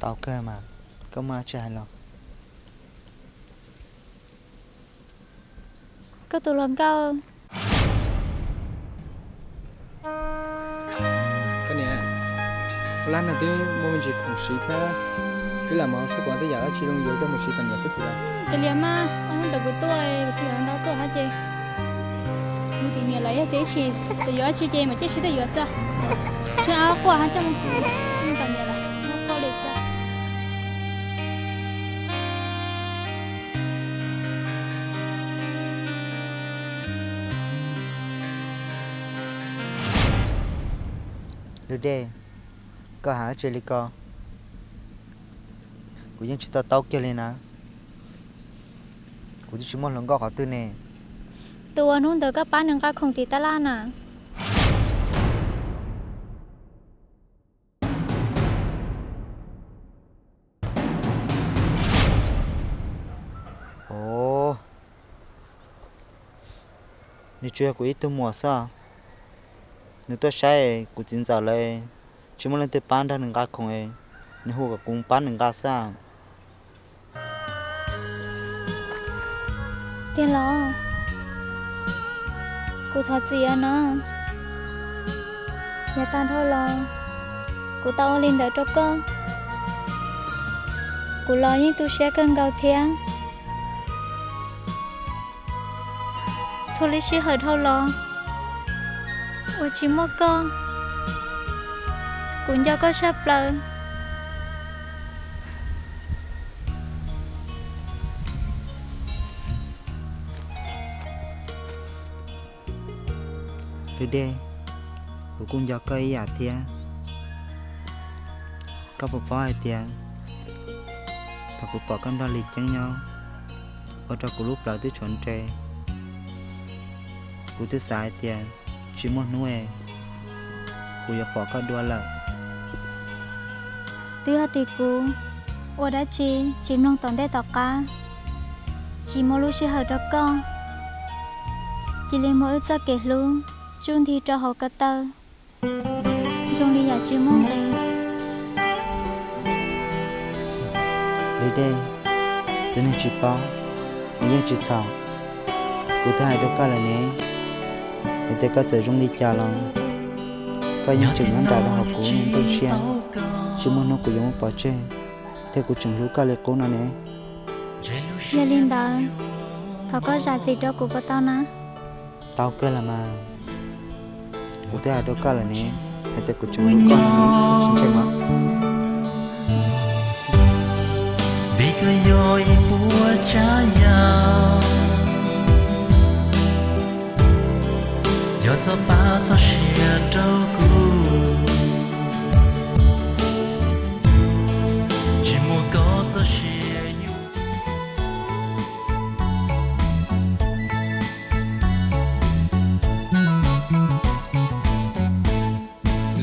Tau kawg mas, koj muaj dab tsi hais los. Koj tus hluas nkauj. Koj niam, ua lab no twb muaj me ntsis khoom siv thiab, wb lam mus saib puas tau yam dab tsi zoo yuav coj mus siv tom niam thiab txiv lawm. Kav liam mas, ob hnub ntawd kuv tuaj, kuv tus hluas nkauj tuaj hab ces mus tim niam lawm, yog tias ib txhis txawm yuav dab tsi ces mam coj siab tuaj yuav xwb. Tshuav ob quaj hab coj mus tom niam lawm, ob quaj li cas. Lub Dej, koj hais dab tsi li ko? Kuv yeej tsis to taub kiag li na. Kuv twb tsis muaj hluas nkauj qhov twg ne. Tus uas hnub ntawd koj pab nws nqa khoom tim tab laj na. Os, nws tsuas yog kuv ib tug muam xwb. Nws tuaj saib kuv txiv ntxawm lawm, tsis muaj leej twg pab nrog nws nqa khoom, nws hu kom kuv pab nws nqa xwb. Tiag los? Kuv thov txim os no. Yav tag dhau los kuv tau ua li ntawd rau koj, kuv los yeej tu siab kawg nkaus thiab. Txhua lub sij hawm dhau los uas tsis muaj koj, kuv nco koj tshaj plaws. Lub Dej, kuv kuj nco koj ib yam thiab. Koj puas paub hais tias thaum kuv pom koj nrog Lis Ceeb nyob, ua rau kuv lub plawv twb tshuav nres. Kuv twb xav hais tias tsis muaj hnub es kuv yuav pom koj dua lawm. Twb yog tim kuv ua dab tsi tsis mloog tom ntej tom qab, tsis muaj lub sij hawm rau koj, cia li muab wb txoj kev hlub tsuj nti rau hauv ko taw, zoo li yam tsis muaj nqis. Lub Dej, tus neeg tsis paub nws yeej tsis txhaum. Kuv twb hais rau koj lawm ne, hais tias koj txawm zoo li cas los koj yeej tseem nyob nraim rau hauv kuv nplooj siab. Tsis muaj hnub kuv yuav muab pov tseg, thiab kuv tseem hlub koj li qub no ne. Yog li ntawd, thov koj zam txim rau kuv puas tau na? Tau kawg los mas. Kuv twb hais rau koj lawm ne, hais tias kuv tseem hlub koj no ne, tsis ntseeg los? Vim koj yog ib puas tsav yam, yog txoj pab txoj sia rau kuv, tsis muaj koj txoj sia yuav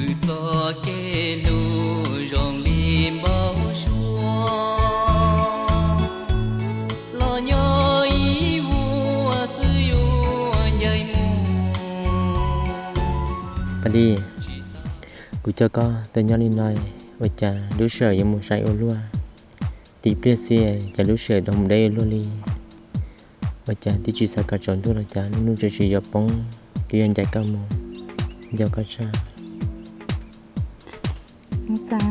wb txoj kev hlub zoo li npau suav, los nyob ib vuag xwb yuav ncaim mus. Paj Dij, kuv coj koj tuaj nyob li no, ua cas lub sij hawm yuav mus sai ua luaj? Tim pliag xwb cas lub sij hawm rov mus deb ua luaj li? Ua cas twb tsis xav kom tsaus ntuj los cas lub hnub tseem tsis yuav poob, twb yuav ncaim koj mus, nco koj tshaj. Txav,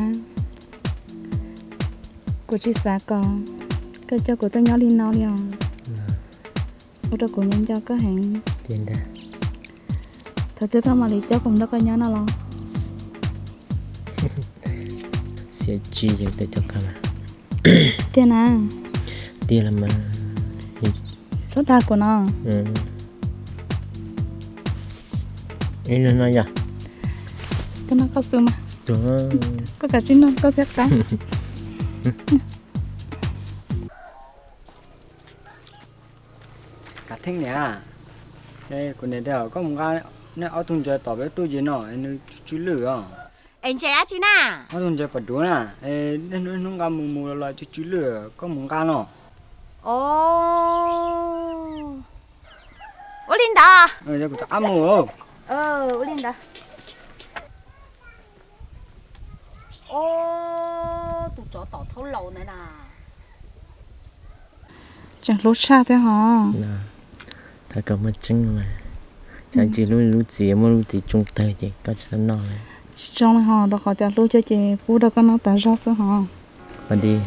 kuv tsis xav kom Koj coj kuv tuaj nyob li no li os. Ua rau kuv nco nco koj heev. Tiag ntag. Thaum twg koj mam li coj kuv nrog koj nyob no los? Xiam tsis yeej tau coj koj mas. Tiag na? Tiag los mas. Txhob dag kuv no. Ib no yog. Koj noj koj xwb mas. Koj kav tsij noj koj thiab qab. Kav Theej niam, kuv niam tias koj mus nqa nej ob tug ntses tom peb tug ces no nws tsw tsw lwj os. Es ntses dab tsi na? Ob tug ntses pom duav na, nej hnub nqa mus mus los los tsw tsw lwj, koj mus nqa no. Ua li ntawd. Kuv rov qab mus. Ua li ntawd. Tus tsov tom thaub laus ntawd na. Tseem hlub tshaj thiab hos. Thov koj muaj tseeb mas. Tsam tsis hlub lub txiv, muaj lub txiv tsoo tawg ces koj tsis txhob noj lawm. Tsis tsoo li hos, rau qhov tias hlub koj ces pub rau koj noj tas zog xwb hos. Pab Dib,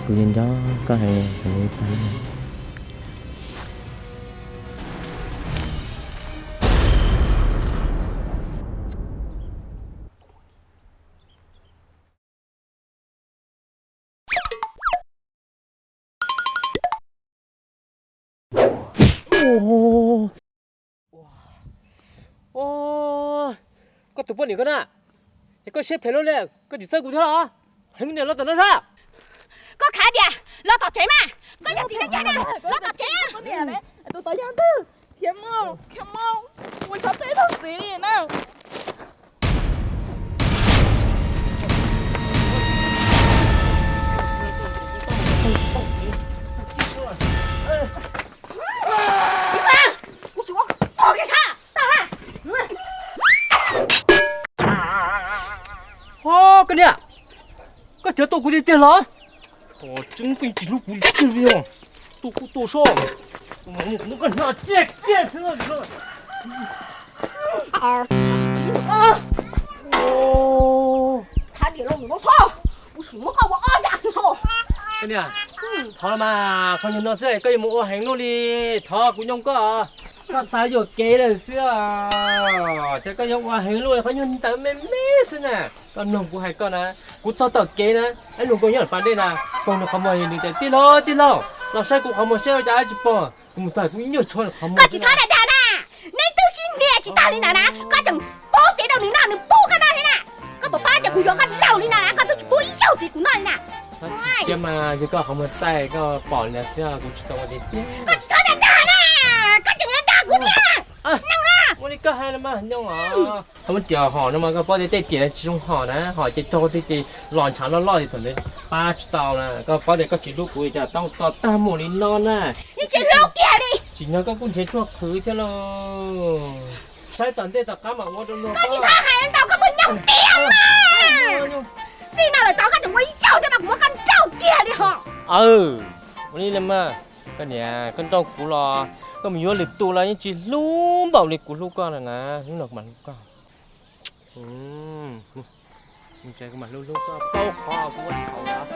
kuv yeej nco koj heev li pab. Koj tus poj niam koj na, es koj siab phem luaj li, koj tsis txhawj kuv thiab los? Heev niam los tom no sab. Koj khav tias los tom tsev mas, koj yog txiv neej cas na, los tom tsev. Khiav mus, khiav mus, ua txhob txwj txhob txiv li na. Koj niam, koj cov tua kuv tiag tiag los? Tseeb peb tsis hlub kuv tiag li os. Tua kuv tua soj, kuv muab koj hnav tiag tiag xwb. Koj niam, thov mas qhov nyuag no xwb koj yuav mus ua heev luaj li. Thov kuv nyob koj, koj xav yuam kev lawm xwb. Ces koj yuav ua heev luaj, qhov nyuag ntawd me me xwb na. Koj mloog kuv hais koj na, kuv txog tom kev na, ib lub nkaus nyob pas dej na, pom nws qhov muag nws tias tij laug tij laug, los saib kuv qhov muag seb ua cas tsis pom. Kuv mus txog kuv nyuag tshuav nws qhov muag. Koj tsis txhob dag dag na, neb twb sib hnia tsis tag li ntawd na, koj tseem pub txiv rau nws noj, nws pub koj noj thiab na. Koj puas paub tias kuv yuav koj laus li no na, koj twb tsis pub ib zaug txiv kuv noj li na. Tsis mas yog koj qhov muag txaij koj pom li xwb, kuv tsis tau ua tiag tiag. Koj tsis txhob dag dag na, koj tseem yuav dag kuv thiab. Neeg na. Ua li koj hais no mas nyob os. Koj muab riam hom no mas koj paub tias tej riam tsis zoo hom na, hom ces raug tej ces los ntshav loj loj ces thaum ntawd pab tsis tau na. Koj paub tias koj tsis hlub kuv cas tau tag mus li no na. Yeej tsis hlub kiag li. Tsim nyog koj kuj nrhiav tshuaj qhwv thiab lauj. Saib tom ntej tom qab mam ua rau luag. Koj tsis txhob hais ntau, koj puas nyoog tiag mas. Txij no lawm tod koj tseem ua ib zaug thiab mas kuv muab koj nrauj kiag li hos. Aw, ua li mas, koj niam, koj nrauj kuv los koj mus yuav lwm tus los yeej tsis hlub npaum li kuv hlub koj na, hnub no kuv mam hlub koj. Kuv mam hlub hlub koj pauj qhov kuv ua txhaum los.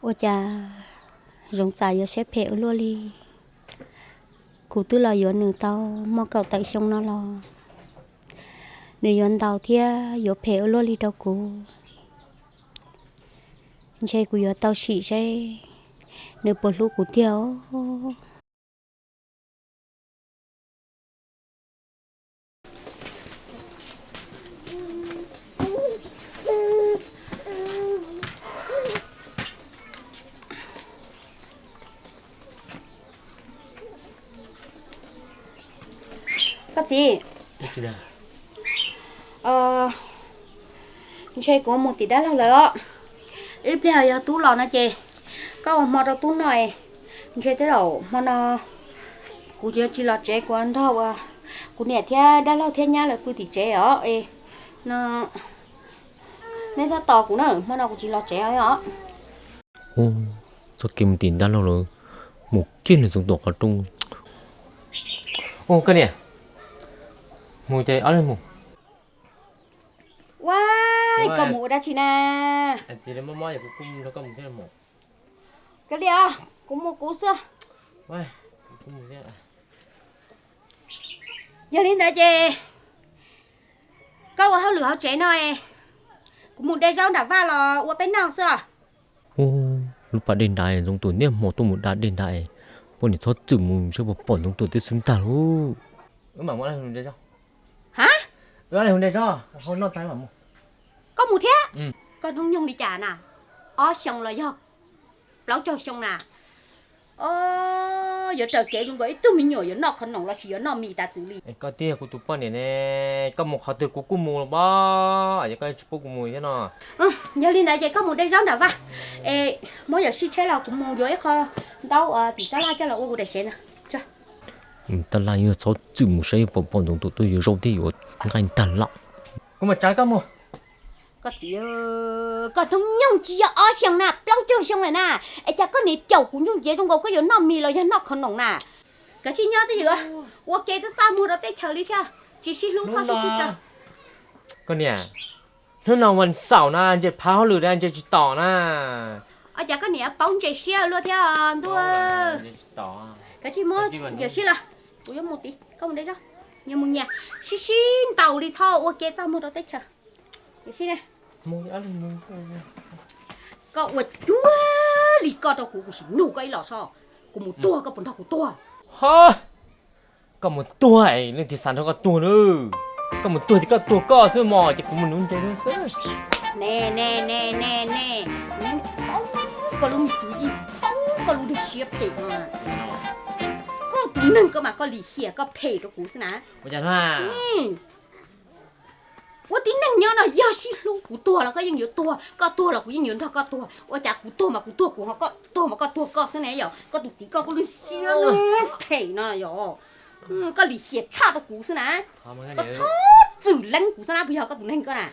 Ua cas Zoov Txas yuav siab phem ua luaj li. Kuv twb los yuav nws tau muaj kaum tawm xyoo no los nws yuav ntaus thiab yuav phem ua luaj li rau kuv. Ntshe kuv yuav tau sim seb nws puas hlub kuv tiag os. Koj txiv, ntshe kuv mus tim dab laug lawm os. Ib pliag yog tub los no ces koj ua hmo rau tub noj. Ntshe tej zaum hmo no kuv yuav tsis los tsev, kuv nrog ua kuv niam thiab dab laug thiab nyab lawv pw tim tsev os. No, neb txhob tos kuv na, hmo no kuv tsis los tsev os. Txoj kev mus tim dab laug lawm, Mus kiag nws Ntxoov Tuam qhov rooj. Ua koj niam, mus ces ob leeg mus. Ua, koj mus ua dab tsi na? Koj li os, kuv mus kuv xwb. Yog li ntawd ces koj ua hauj lwm hauv tsev no, kuv mus de zaub nram vaj los ua peb noj xwb os. Ub, lub pas dej nrad, Ntxoov Tuam niaj hmo tuaj mus da dej nrad, poj niam txhob txwm mus saib puas pom Ntxoov Tuam tej xwb ntag lauj. Koj mus thiab? Koj hnub nyoog li cas na? Ob xyoo los yog plaub caug xyoo na? Yuav raws kev zoo nkaus ib tug me nyuam yuav noj qhov noom los sis yuav noj mis tas txwv li. Koj twb yog kuv tus poj niam ne, koj mus qhov twg kuv kuj mus los pab, yog koj tsis pub kuv mus thiab no. Yog li ntawd ces koj mus de zaub nram vaj, es muab Yawm Sij tsheb los kuv mus yuav ib qho ntaub tim tab laj coj los ua kuv daim sev ntag. Tab laj yog txhob txwm mus saib puas pom Ntxoov Tuam tuaj yuav zaub thiab yuav nqaij ntag lauj. Kuv mam tsav koj mus. Koj txiv, koj hnub nyoog tsis yog ob xyoos na, plaub caug xyoo lawm na, es cas koj niam caum kuv ncaj ncev zoo nkaus koj yuav noj mis los yog noj qhov noom na? Kav tsij nyob twj ywm, ua ke txaj txaj muag rau teb chaws li thiab, tsis sib hlub txhob sib sib raws. Koj niam, hnub no vas xaum na, ntses phav hauj lwm na, ntses tsis tom na. Ua cas koj niam paub ntse siab luaj thiab ntuj. Kav tsij muab Yawm Sij los, kuv yuav mus tid, koj mus de zaub, nyias mus nyias, sib sib ntaus li txhob ua ke txaj muag rau teb chaws. Yawm Sij ne, koj ua cuag li koj rau kuv, kuv sim nug koj ib los soj, kuv mus tuag koj puas nrog kuv tuag? Ho, koj mus tuag es leej twg xav nrog koj tuag na? Koj mus tuag ces koj tuag koj xwb mog, ces kuv mus nuv ntses xwb. Ne ne ne ne ne, paub koj lub me txwv yij, paub koj lub niag siab phem no. Koj tus neeg koj mas koj lim hiam koj phem rau kuv xwb na. Ua tib neeg nyob no yog sib hlub, kuv tuag los koj yeej yuav tuag, koj tuag los kuv yeej yuav nrog koj tuag. Ua cas kuv tuag mas kuv tuag kuv, ho koj tuag mas koj tuag koj xwb ne? Yog koj tus txiv koj kuj lub siab phem no yog koj lim hiam tshaj rau kuv xwb na. Koj txhob txwm leeb kuv xwb na, puas yog koj tus neeg koj na?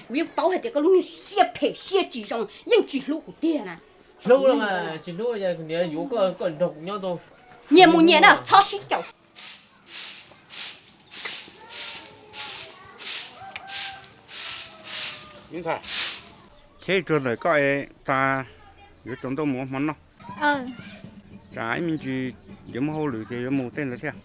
Kuv yeej paub hais tias koj lub niag siab phem siab tsis zoo, yeej tsis hlub kuv tiag na. Hlub los tsis hlub, yuav koj, koj nrog kuv nyob tau. Nyias mus nyias na, txhob sib caum. Cheb tsuag ntawm koj es tas, yuav tsaus ntuj mus ua hmo noj. Tsam ib me ntsis yuav muaj hauj lwm ces yuav mus tej ntawd thiab.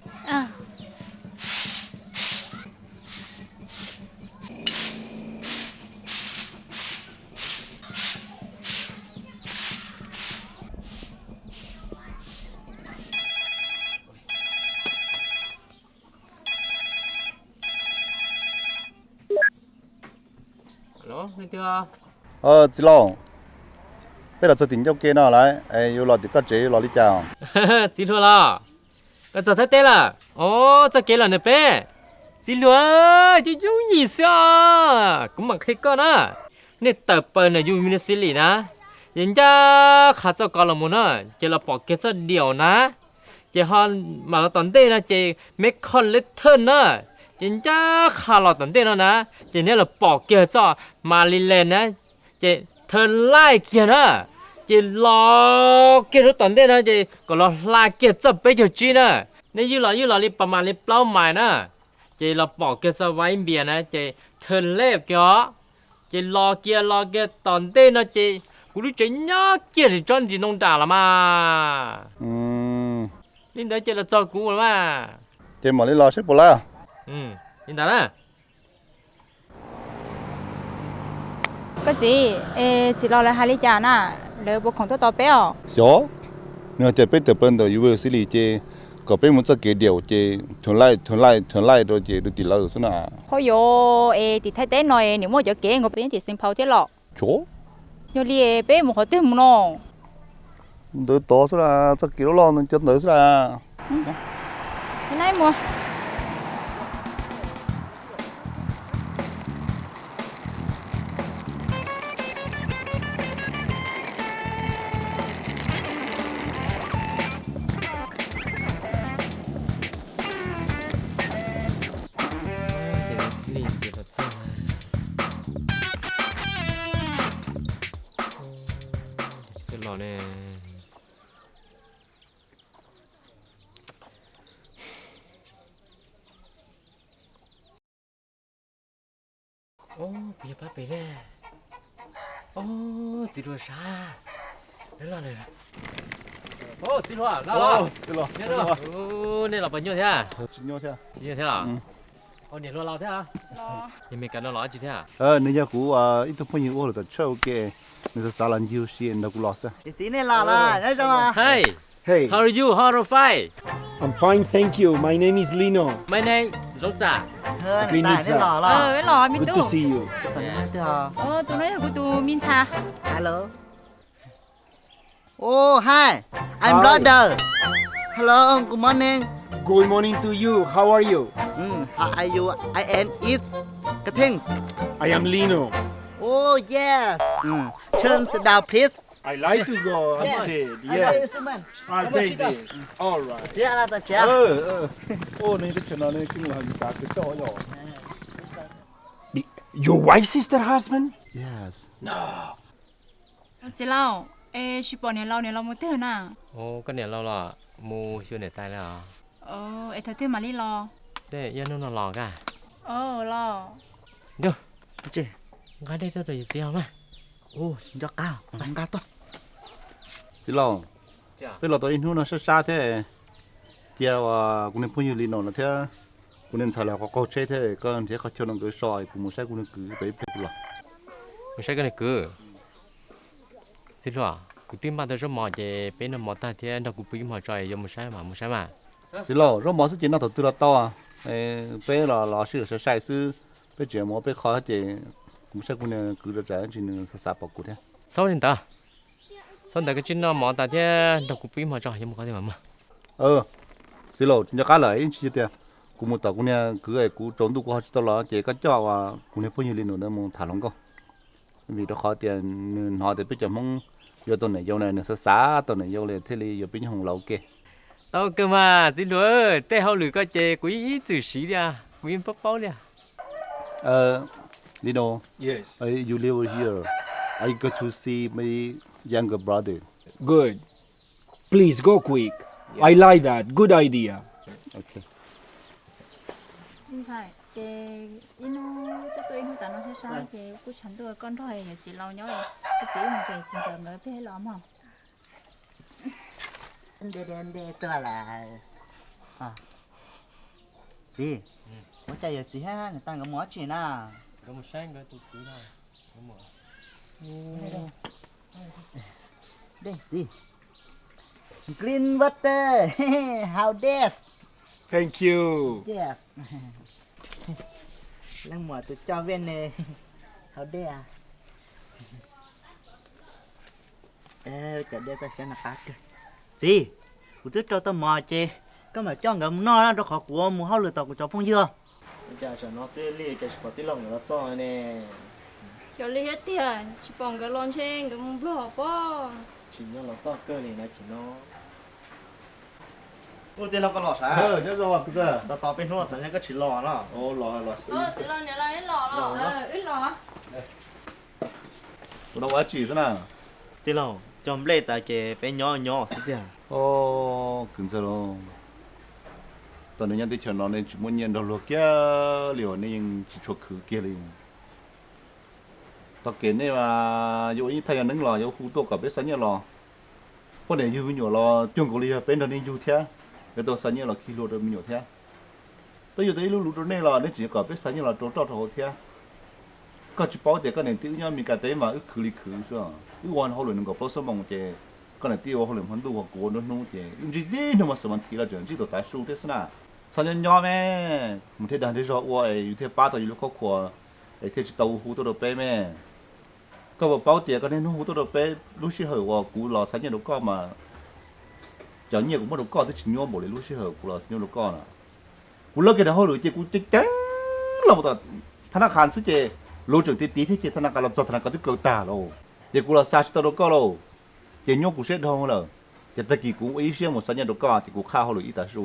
Txiv laus, peb los txog tim ncauj ke no lawm, yuav los tim koj tsev yuav los li cas? Txiv hluas los, koj txog Thaib teb lawm? Os, txoj kev los ntawm peb. Txiv hluas, coob coob yim xwb os, kuv mam qhia koj na. Nej tawm plaws ntawm yus Ministry na, ces ncaj qha txoj kov los mus na, ces los pom kiag txoj diaum na, ces ho mam los tom ntej no ces me kho le thawj na, ces ncaj qha los tom ntej no na, ces neb los pom kiag txoj Maryland na, ces thawj laij kiag na, ces los kiag rau tom ntej no ces kom los hla kiag txoj peb caug tsib na. Neb ywj los ywj los li pas mas li plaub mais na, ces los pom kiag txoj Vai Npias na ces thawj laij kiag os. Ces los kiag los kiag tom ntej no ces kuv lub tsev nyob kiag li tsob ntsis ntoo nram los mas. Li ntawd ces los txog kuv los mas. Ces mam li los saib puas laib. Li ntawd na. Koj txiv, es txiv laus lawv hais li cas na? Lawv puas khoom tuaj tos peb os? Xyov, nws hais tias peb tawm plaws ntawm University ces kom peb mus txoj kev diaum ces thawj laij thawj laij thawj laij rau ces rau tim lawv xwb na. Hauj yuav, es tim Thaib teb no es nim muaj cov kev nkaus peb nyob tim Saint Paul thiab los? Xyov, yog li peb mus qhov twg mus no? Ntawd tod xwb las, txoj kev loj loj ntawd cov ntawd xwb las. Xwb los ne. Kuv yog pab pem ne. Txiv hluas sav. Txiv hluas, los los. Nej los puas nyuaj thiab? Tsis nyuaj thiab. Tsis nyuaj thiab los? Niam hluas los thiab. Yog Meskas no los dab tsi thiab? Nws yog kuv ib tug phooj ywg ua hauj lwm tom church ua ke, nws xav xav los ncig ua si nrog kuv los xwb. Txiv nej los los, nyob zoo. Hi. Hey. How are you? How are you? Fine. I'm fine, thank you. My name is Lino. My name Zoov Txam. Good to see you. Tus no yog kuv tus me ntxhais. Hello. Oh, hi. I'm brother. Hello, good morning. Good morning to you. How are you? How are you? I am is Katings. I am Lino. Oh, yes. Turn down, please. I like to go and sit. Yes. I'll pay this. All right. Your wife, sister, husband? Yes. No. Txiv laus, es tsis pom niam laus, niam laus mus twg na? Koj niam laus los mus xyuas niam tais lawm os. Es thaum twg mam li los? Tej yog hnub no los koj. Los. Nqa dej tuaj rau yawm txiv os mas. Nqa tuaj. Txiv laus, peb los tau ib hnub no sab sab thiab, cia kuv niag phooj ywg Lino no thiab kuv niag ntxhais los qaug qaug tsheb thiab, koj nrhiav qhov chaw no nkawd so, kuv mus saib kuv niag kwv tau ib pliag kuv los. Mus saib koj niag kwv. Txiv hluas, kuv twb npaj tau zaub mov ces peb noj mov tag thiab nrog kuv pw ib hmos tso, yuav mus saib mas mus saib mas. Txiv laus, zaub mov xwb ces noj thaum twg los tau. Peb los los sij hawm sai sai xwb, peb tseem mus ua peb qho ces kuv mus saib kuv niag kwv rau tsam tsis nws xav xav pom kuv thiab. Txhob li ntawd, txhob ntawd, koj tsis noj mov tas thiab nrog kuv pw ib hmos tso, yuav mus qhov twg mas mus. Txiv laus, tsis nco qab lawm, ib ntsis tias kuv mus tom kuv niag kwv es kuv tsaus ntuj kuv ho tsis tau los ces koj coj kuv niag phooj ywg Lino ntawd mus tham hluas nkauj. Vim rau qhov tias nws hnov tias peb cov Hmoob yuav tau niam yau na, nws xav xav tau niam yau li thiaj li yuav peb nyob hauv laus ua ke. Tau kawg mas txiv hluas, tej hauj lwm koj ces kuv yeej ib txwm siv li, kuv yeej paub paub li. Lino, you live over here. I go to see my younger brother. Good. Please go quick. I like that. Good idea. Ces ib hnub tuaj tuaj ib hnub tas no sab sab ces kuj tshav ntuj koj nrog yawm txiv laus nyob, koj txiv wb mus pem txiv ntxawm nkawd peb los mog. Nte nte tuaj lawm. Txiv, ua cas yawm txiv thiab niam tais nkawd mus dab tsi na? Nkawd mus saib nkawd tus kwv no. Dej txiv. Clean water. How this? Thank you. Yes. Leej muam tus coj vej ne. How this? Cov dej toj siab no qab kawg. Txiv, kuv twb rau tau mov ces koj mam coj nkawd mus noj rau qhov kuv mus hauj lwm tom kuv cov phooj ywg. Cas tsam no xwb li cas tsis pom tij laug nkawd los txog ne? Yog li thiab tiag, tsis pom nkawd los ntshe nkawd mus nplog pob. Tsis nyob los txog kawg li na chim no. Ua tij laug koj los sav? Nyob zoo kwv tij. Tos tos peb hnub xav nyob koj tsis los no. Txiv los niam los los los, wb los. Tus no ua dab tsi xwb na? Tij laug, cog nplej tas ces peb nyob nyob xwb tiag. Kwv ntxawg lauj, tom nej nyob teb chaws no nej tsis muaj nyiaj nrog luag kiag li uas nej yeej tsis tshua khwv kiag li. Tog kev nej yuav ua ib thaj yog neeb los yuav hu tuaj kom peb xa nyiaj los. Poj niam yug me nyuam los cuag nkaus li yog peb nrog nej yug thiab, yuav tau xa nyiaj los khi hlua rau me nyuam thiab. Peb yug tau ib lub luv rau nej los nej tseem kom peb xa nyiaj los rau roj rau hauv thiab. Koj tsis paub tias koj niam tij wb nyob Meskas teb mas wb khwv li khwv xwb. Wb ua hauj lwm nees nkaum plaub xuab moos ces koj niam tij ua hauj lwm hmo ntuj, kuv ua nruab hnub ces wb ntsib tib hnub mas xav mas thim los tseem ntsib tau tav su thiab xwb na. Txhob nyob nyob me, mus thiaj dag thiaj zog ua es yus thiaj pab tau yus lub khuab khua, es thiaj tsis tau hu tuaj rau peb me. Koj puas paub tias koj niaj hnub hu tuaj rau peb lub sij hawm uas kuv los xa nyiaj rau koj mas cov nyiaj kuv muab rau koj twb tsis nyuaj npaum li lub sij hawm kuv los xa nyiaj rau koj na. Kuv lawb kiag nram hauj lwm ces kuv ceev ceev los tom thab nab qhas xwb ces luv tseem tiv tiv thiab ces thab nab qhas los txog thab nab qhas twb kaw tag lauj. Ces kuv los xa tsis tau rau koj lauj. Ces nyuaj kuv siab dhau lawm. Ces tag kis kuv ua ib siab mus xa nyiaj rau koj ces kuv qhaj hauj lwm ib tav su.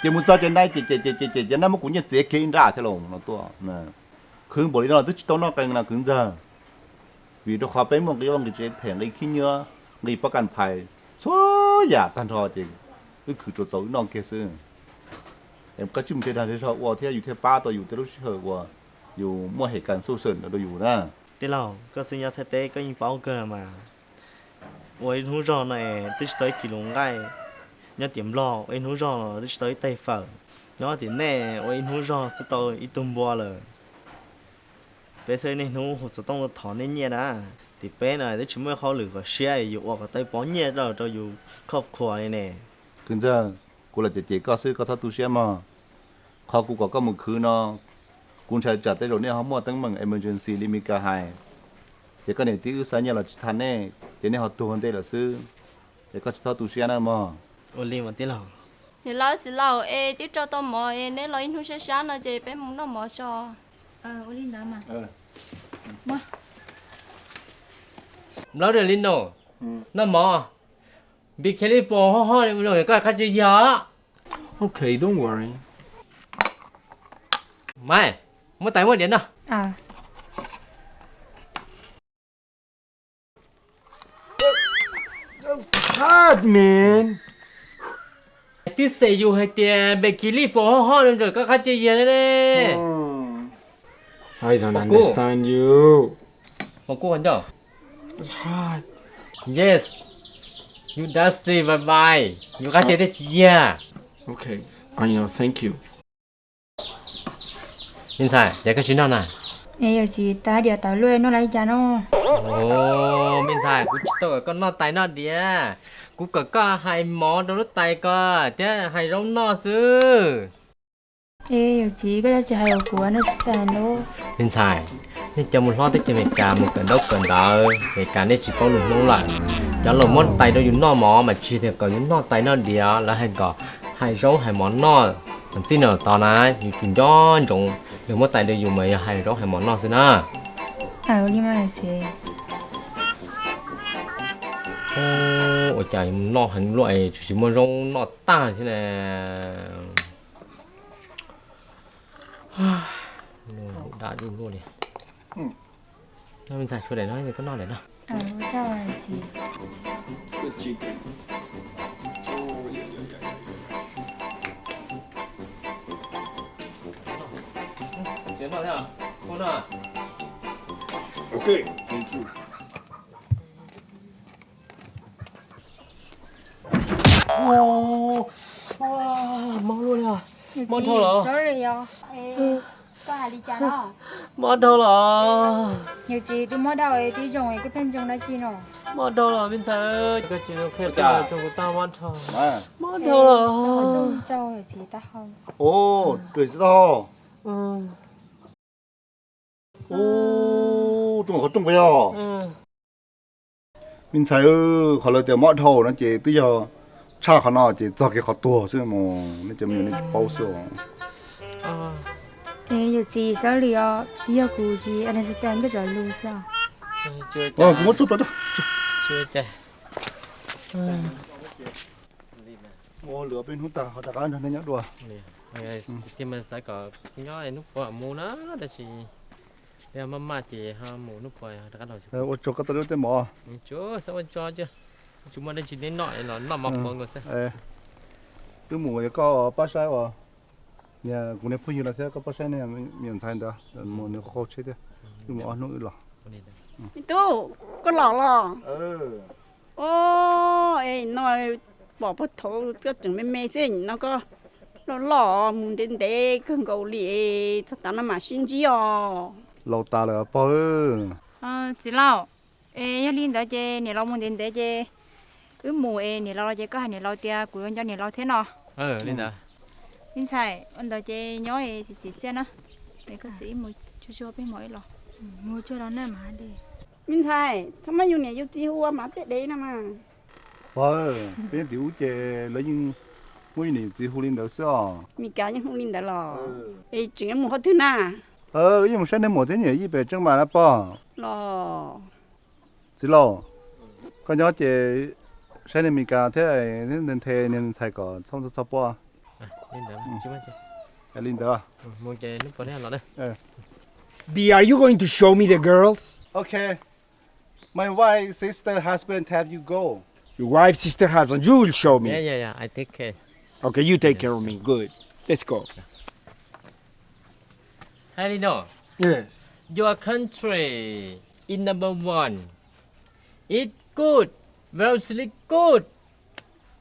Ces mus txog ces nai ces ces ces ces ces nai muab kuv nyiaj txiav kiag ib nrab thiab lauj no tuaj. Khwv npaum li no twb tsis tau noj qee na kwv ntxawg. Vim rau qhov peb muaj nqi vaj nqi tsev them, nqi khib nyiab, nqi pob kas phais, txhua yam tag nrho ces wb khwv tsuas txaus wb noj kiag xwb. Es koj tsij mus thiaj dag zej zog ua thiab yus thiaj pab tau yus tej lub sij hawm uas Yus muaj hem kas xub xwm ntawd rau yus na. Tij laug, koj xwb nyob Thaib teb koj yeej paub kawg los mas. Ua ib hnub zog no es twb tsis tau ib kis lus nqaij. Nyob tim Nplog ua ib hnub zog no twb tsis tau ib tais fawm. Nyob tim nej ua ib hnub zog twb tau ib tug npua lawm. Peb thiaj niaj hnub hu xov tooj tuaj thov nej nyiaj na. Tim peb no twb tsis muaj hauj lwm kom siab es yus ua kom tau pov nyiaj rau rau yus khoj khuas li ne. Kwv ntxawg, kuv los cem cem koj xwb, koj txhob tu siab mog. Qhov kuv kom koj mus khwv no, kuv ntshai tsam tej zaum nej ho muaj teeb meem emergency li Mes Kas hais, ces koj niam tij wb xa nyiaj los tsis tau nej, ces nej ho tuag ntej lawm xwb. Ces koj tsis txhob tu siab na mog. Ua li mas tij laug. Niam laus txiv laus, es twb rau tau mov es neb los ib hnub sab sab no ces peb mus noj mov tso. Ua li ntawd mas. Mlawv dam li no, noj mov, be careful ho ho, koj qab tsis yog. Okay, don't worry. Mas, muab tais muab diav noj. Hot, man. Twb xav yus hais tias be careful ho ho, koj qab tsis yog ne. I don't understand you. Pom kuv qhov ncauj. It's hot. Yes. You dusty bye bye. Yus qab tsis thiaj tsis yag. Okay. I know. Thank you. Me ntxhais, cas koj tsis noj na? Es yawm txiv, tais diav tawv luaj noj li cas no? Me ntxhais, kuv tsis tau kom koj noj tais noj diav. Kuv kom koj hais mov rau lub tais ko thiab hais zaub noj xwb. Es yawm txiv, koj tsis hais kuv no xwb tas no. Me ntxhais, nej cov mus hlob teb chaws Amelikas mus kawm ntaub kawm ntawv Amelikas nej tsis paub lus Hmoob lawm. Cov los muab tais rau yus noj mov mas tsis tias kom yus noj tais noj diav, lawv hais kom hais zaub hais mov noj. Txij no tos na, yus tsum nco ntsoov, yus muab tais rau yus mas yog hais zaub hais mov noj xwb na. Ua cas noj heev luaj es tsis muaj zaub noj tag thiab na. Dab duj luaj li. No me ntxhais, tshuav daim no koj noj daim no. Mob dhau los? Koj hais li cas no? Mob dhau los? Yawm txiv, twb mob dhau es twb zoo es koj pheej ntsoog dab tsi no? Mob dhau los me ntxhais, koj tsis zoo qhia tau, kuv tau mob dhau. Mob dhau los? Ntsoog rau yawm txiv taub hau. Ub, rau yawm txiv taub hau. Ub, rooj qhov rooj puas yog? Me ntxhais, qhov lawv tias mob dhau no ces twb yog tshaj qhov no ces txog kiag qhov tuag xwb mas, nej cov me nyuam nej tsis paub xwb os. Es yawm txiv, sorry os, twb yog kuv tsis understand koj cov lus xwb os. Kuv muab tsuj plaws. Ua lwm peb hnub tag ho rov qab nrog nej nyob dua. Tiag mas xav kom nyob hnub puas mus na, tab sis maj maj ces ho mus hnub puas rov qab los. Ua tsaug koj tau lub tej mov. Xav ua tso, tsis muaj dab tsi neb noj los noj mov puas nkaus xwb. Wb mus yog koj pab saib uas, kuv niag phooj ywg no thiab koj pab saib niag me nyuam ntxhais ntawd mus nws qhov qhau tsheb thiab. Wb mus ob hnub wb los. Me tub, koj los los? Os, es no pom puag thaum koj tseem me me xwb no koj loj loj mus ntev ntev kawg nkaus li es txog tav no mam sib ntsib os. Laus tas lawm pog. Txiv laus, es yog li ntawd ces niam laus mus ntev ntev ces wb mus es niam laus los ces koj hais niam laus tias kuv yuav nco niam laus thiab no. Li ntawd. Me ntxhais, ua ntawd ces nyob es txiv txiv txiaj na, es koj txiv ib mus tsuag tsuag peb hmo ib los. Mus tsuag los na mas. Me ntxhais, thaum maj yus niam yus txiv hu ua mas tej dev no mas. Pog, peb tim ub ces lawv yeej muab yus niam yus txiv hu li ntawd xwb os. Mes Kas yeej hu li ntawd los? Es tseem yuav mus qhov twg na? Wb yeej mus saib niag muam thiab niam yij pem tseeb mas na pog. Los. Txiv laus, koj nyob ces saib niag Mes Kas thiab nthe niag ntxhais kom txhob txhob pob. Li ntawd. Be, are you going to show me the girls? Okay. My wife, sister, husband, have you go? Your wife, sister, husband, you will show me. Yeah, yeah, yeah. I take care. Okay, you take care of me. Good. Let's go. Hais li no, Yes. Your country is number one. Eat good, well sleep good.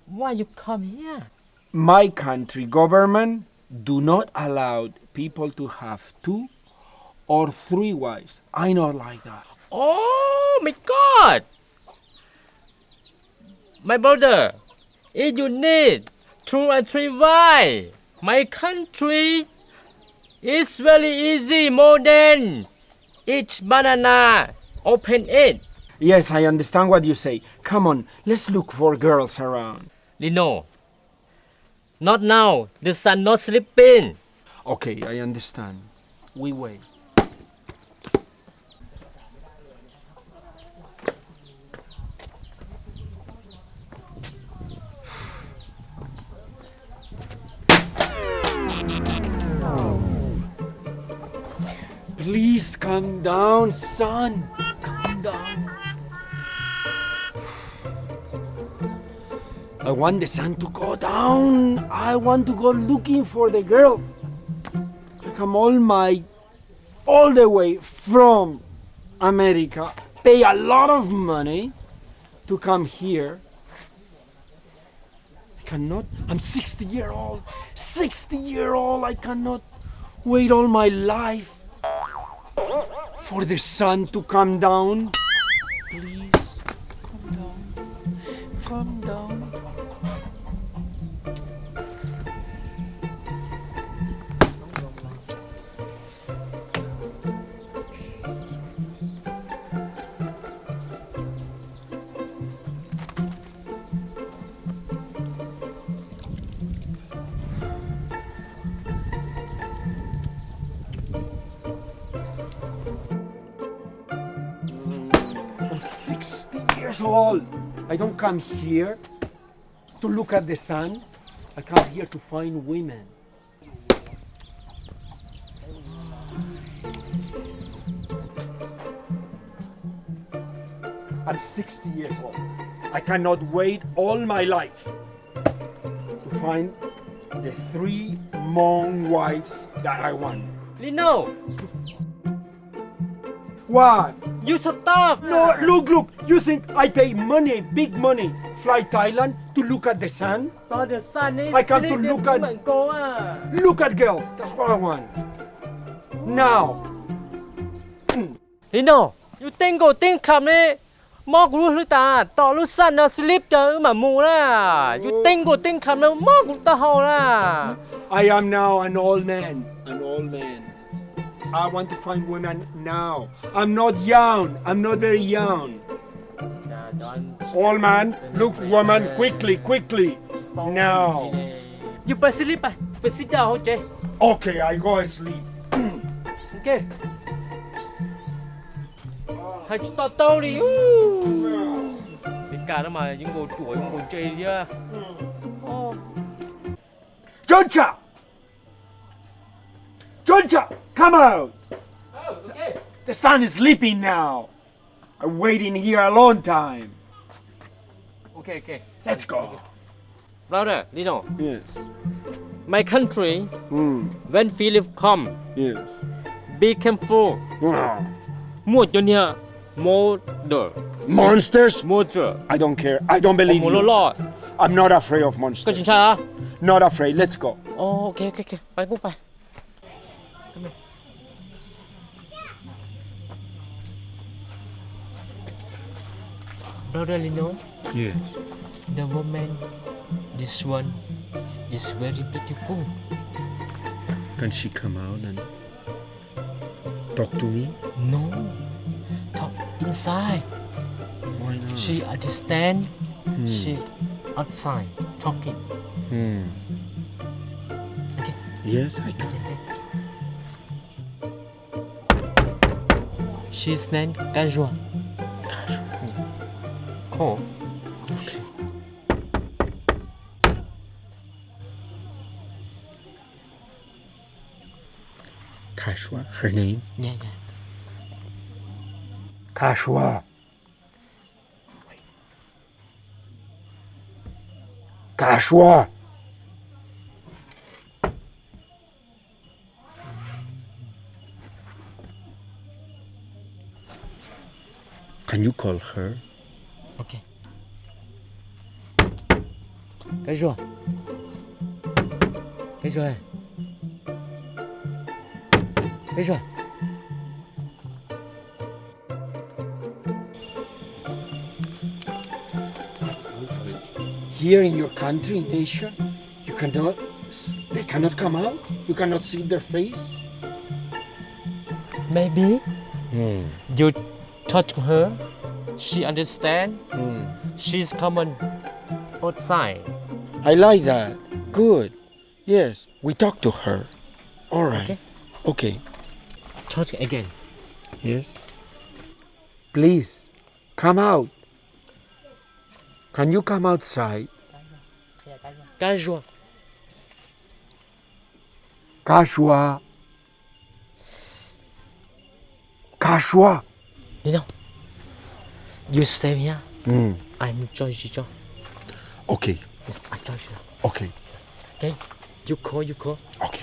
Why you come here? My country government do not allow people to have two or three wives. I not like that. Oh my God! My brother, if you need two or three wives, my country is very easy, more than each banana, open it. Yes, I understand what you say. Come on, let's look for girls around. Lino, not now. The sun not sleeping. Okay, I understand. We wait. Please calm down, son. Calm down. I want the sun to go down. I want to go looking for the girls. I come all my, all the way from America, pay a lot of money to come here. I cannot. I'm sixty year old. Sixty year old. I cannot wait all my life for the sun to come down. Please, come down. Come down. I'm sixty years old. I don't come here to look at the sun. I come here to find women. I'm sixty years old. I cannot wait all my life to find the three Hmong wives that I want. Lino! What? You stop! No, look, look. You think I pay money, big money, fly Thailand to look at the sun? I come to look at, look at girls. That's what I want. Now. Lino, yus teeb nkaus teeb kham ne, mob kuv lub hlwb tas, tom lub sun no sleep ces wb mam mus na. Yus teeb nkaus teeb kham ne, mob kuv taub hau na. I am now an old man, an old man. I want to find women now. I'm not young, I'm not very young. Old man, look woman quickly, quickly. Now. Yus pais sleep pais, pais sit down hauv tsev. Okay, I go sleep. Okay. Hais tsis to taub li. Peb kas no mas yeej nkaus ruam yeej nkaus ntse thiab. Georgia! Georgia, come out! The sun is sleeping now. I'm waiting here a long time. Okay, okay. Let's go. Brother, Lino. Yes. My country, mm, when Philip come, yes, be careful. Wow. Muaj cov niag murder. Monsters? Murder. I don't care. I don't believe you. Loj loj. I'm not afraid of monsters. Koj tsis ntshai? Not afraid. Let's go. Oh, okay, okay, okay. Pais kuj pais. Brother Lino, yeah, the woman, this one is very beautiful. Can she come out and talk to me? No, talk inside. Why not? She understand. Hmm. She outside talking. Hmm. Okay. Yes, I can. Okay, okay. She's name Kajua. Cool. Kajua, her name? Yeah, yeah. Kajua. Kajua. Can you call her? Ok. Kab Zuag. Kab Zuag. Kab Zuag. Here in your country, in Asia, you cannot, they cannot come out? You cannot see their face? Maybe. Hmm. You talk to her, she understand. Hmm. She's common outside. I like that. Good. Yes, we talk to her. All right. Okay. Okay. Talk again. Yes. Please, come out. Can you come outside? Kab Zuag. Kab Zuag. Kab Zuag. Nino, you stay here. Mm. I'm George. Okay. I George. Okay. Okay. You call, you call. Okay.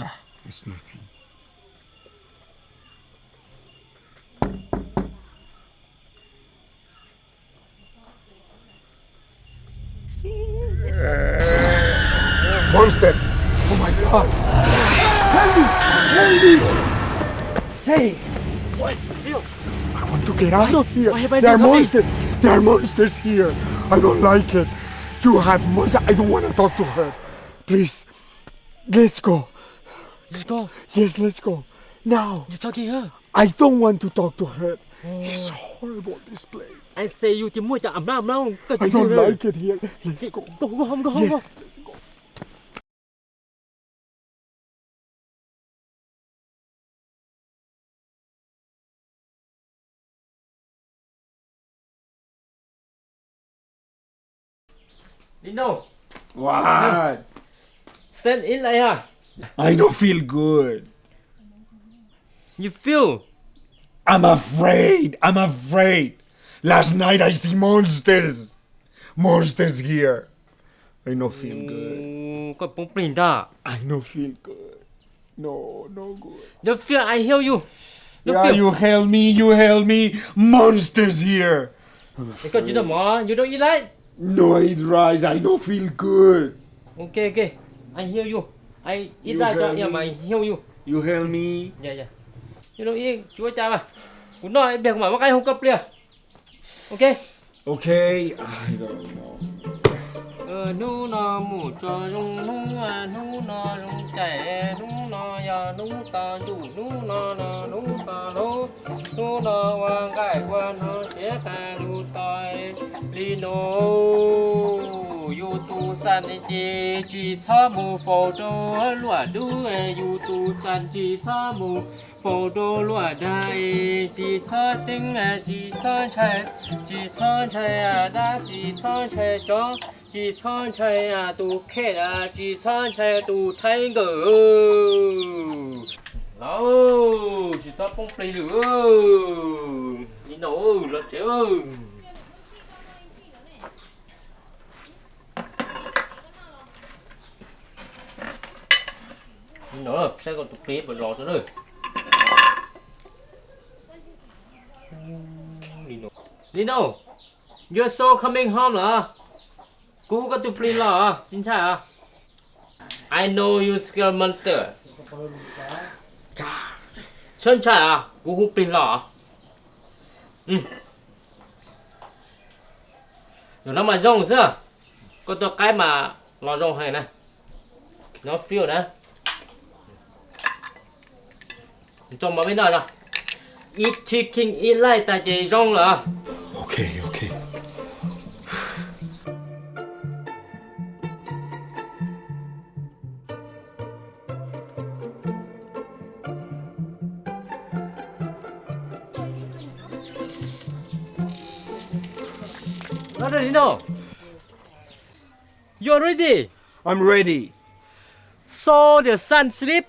Ah, it's nothing. Monster! Oh my God! Help me! Help me! Hey! What? I want to get out of here. What happened? There are monsters. There are monsters here. I don't like it. You have monsters. I don't want to talk to her. Please, let's go. Let's go. Yes, let's go. Now. You talking her? I don't want to talk to her. Oh. It's horrible, this place. I say you, I don't like it here. Let's go. Go, go home, go home, go. Yes, let's go. Nino. What? Stand in here. I don't feel good. You feel? I'm afraid. I'm afraid. Last night I see monsters. Monsters here. I no feel good. Koj poob plig ntag. I no feel good. No, no good. Don't feel, I help you. Don't feel. Yeah, you help me, you help me. Monsters here. Koj tsis tau mov, you don't eat rice? No, I eat rice, I no feel good. Okay, okay. I help you. I eat rice, yeah, I help you. You help me. Yeah, yeah. You don't eat, tsis ua cas mas. Kuv noj ib pliag kuv mam muab qaib hu koj pliag. Okay. Okay, I don't know. Hnub no mus tso zoo, hnub, hnub no zoo cais, hnub no yog hnub toj ntuj, hnub no no hnub toj hlau, hnub no ua nqaij ua hno siav qas lug toj li no. Yus tus xas ces tsis txhob mus faus rau luaj dub, yus tus xas tsis txhob mus faus rau luaj dag, tsis txhob ceeb, tsis txhob ntshai, tsis txhob ntshai dab, tsis txhob ntshai tsov, tsis txhob ntshai tus khej, tsis txhob ntshai tus thaib nkawm. Lauj, tsis txhob poob plig lawm. Li no, los tsev. Li no, saib koj tus plig puas los tau na. Li no, Li no, your soul coming home los? Kuv hu koj tus plig los, tsis ntshai os. I know you scare monster. Tsis ntshai os, kuv hu plig los. Zaum no mas zoo xwb, koj tua qaib mas los zoo heev na. No feel na. Tso mov peb noj no. Ib chicken ib laij tag ces zoo lawm. Ok, ok. Brother Dino, you are ready? I'm ready. So the sun sleep.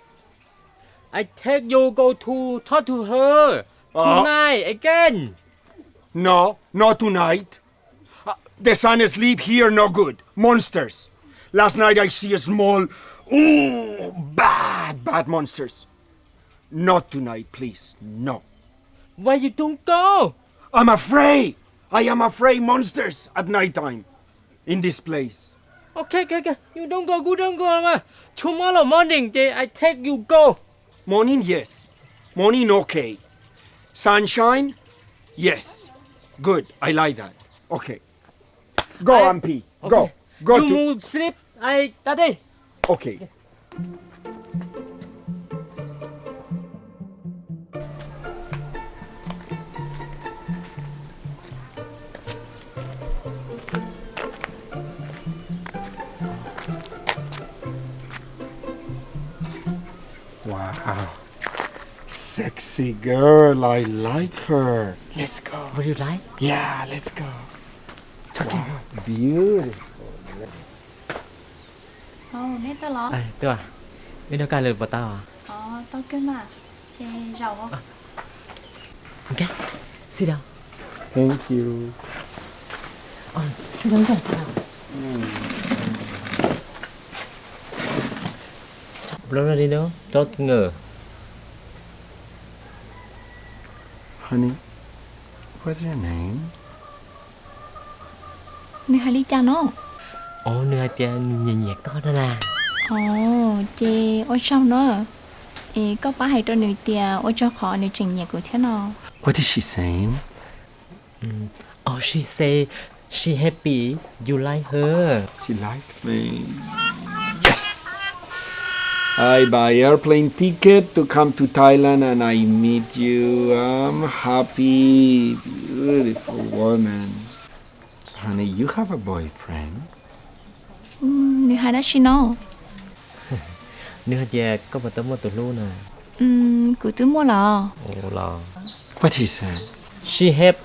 I take you go to talk to her tonight again. No, not tonight. Uh, the sun asleep here, no good. Monsters. Last night I see a small, ooh, bad, bad monsters. Not tonight, please. No. Why you don't go? I'm afraid. I am afraid monsters at night time in this place. Okay, okay, okay. You don't go, good, don't go mà. Tomorrow morning, then I take you go. Morning, yes. Morning, okay. Sunshine, yes. Good, I like that. Okay. Go, I, Ampy. Go. Okay. Go. You to move, sleep. I study. Okay. Wow. Sexy girl, I like her. Let's go. Would you like? Yeah, let's go. Wow, beautiful. Ồ, neb tau los? Ê, tau à? Ê, đâu cài lời của tao à? Ồ, tao kêu mà. Thì giàu không? Ok, sit down. Thank you. Ờ, sit down, sit down. Bro, đi đâu? Chốt ngờ. Honey, what's your name? Nws hais li cas no? Ồ, nws hais tias nws nyiam nyiam koj no na. Ồ, ces ua tsaug no. Es koj pab hais rau nws tias ua tsaug qhov nws tseem nyiam kuv thiab no. What did she say? Ồ, she say she happy you like her. She likes me. Yes. I buy airplane ticket to come to Thailand and I meet you. I'm happy, beautiful woman. Honey, you have a boyfriend? Ừm, nws hais dab tsi no? Nws hais tias koj puas tau muaj tus hlub na? Ừm, kuv twb muaj los. Ua los. What he said? She have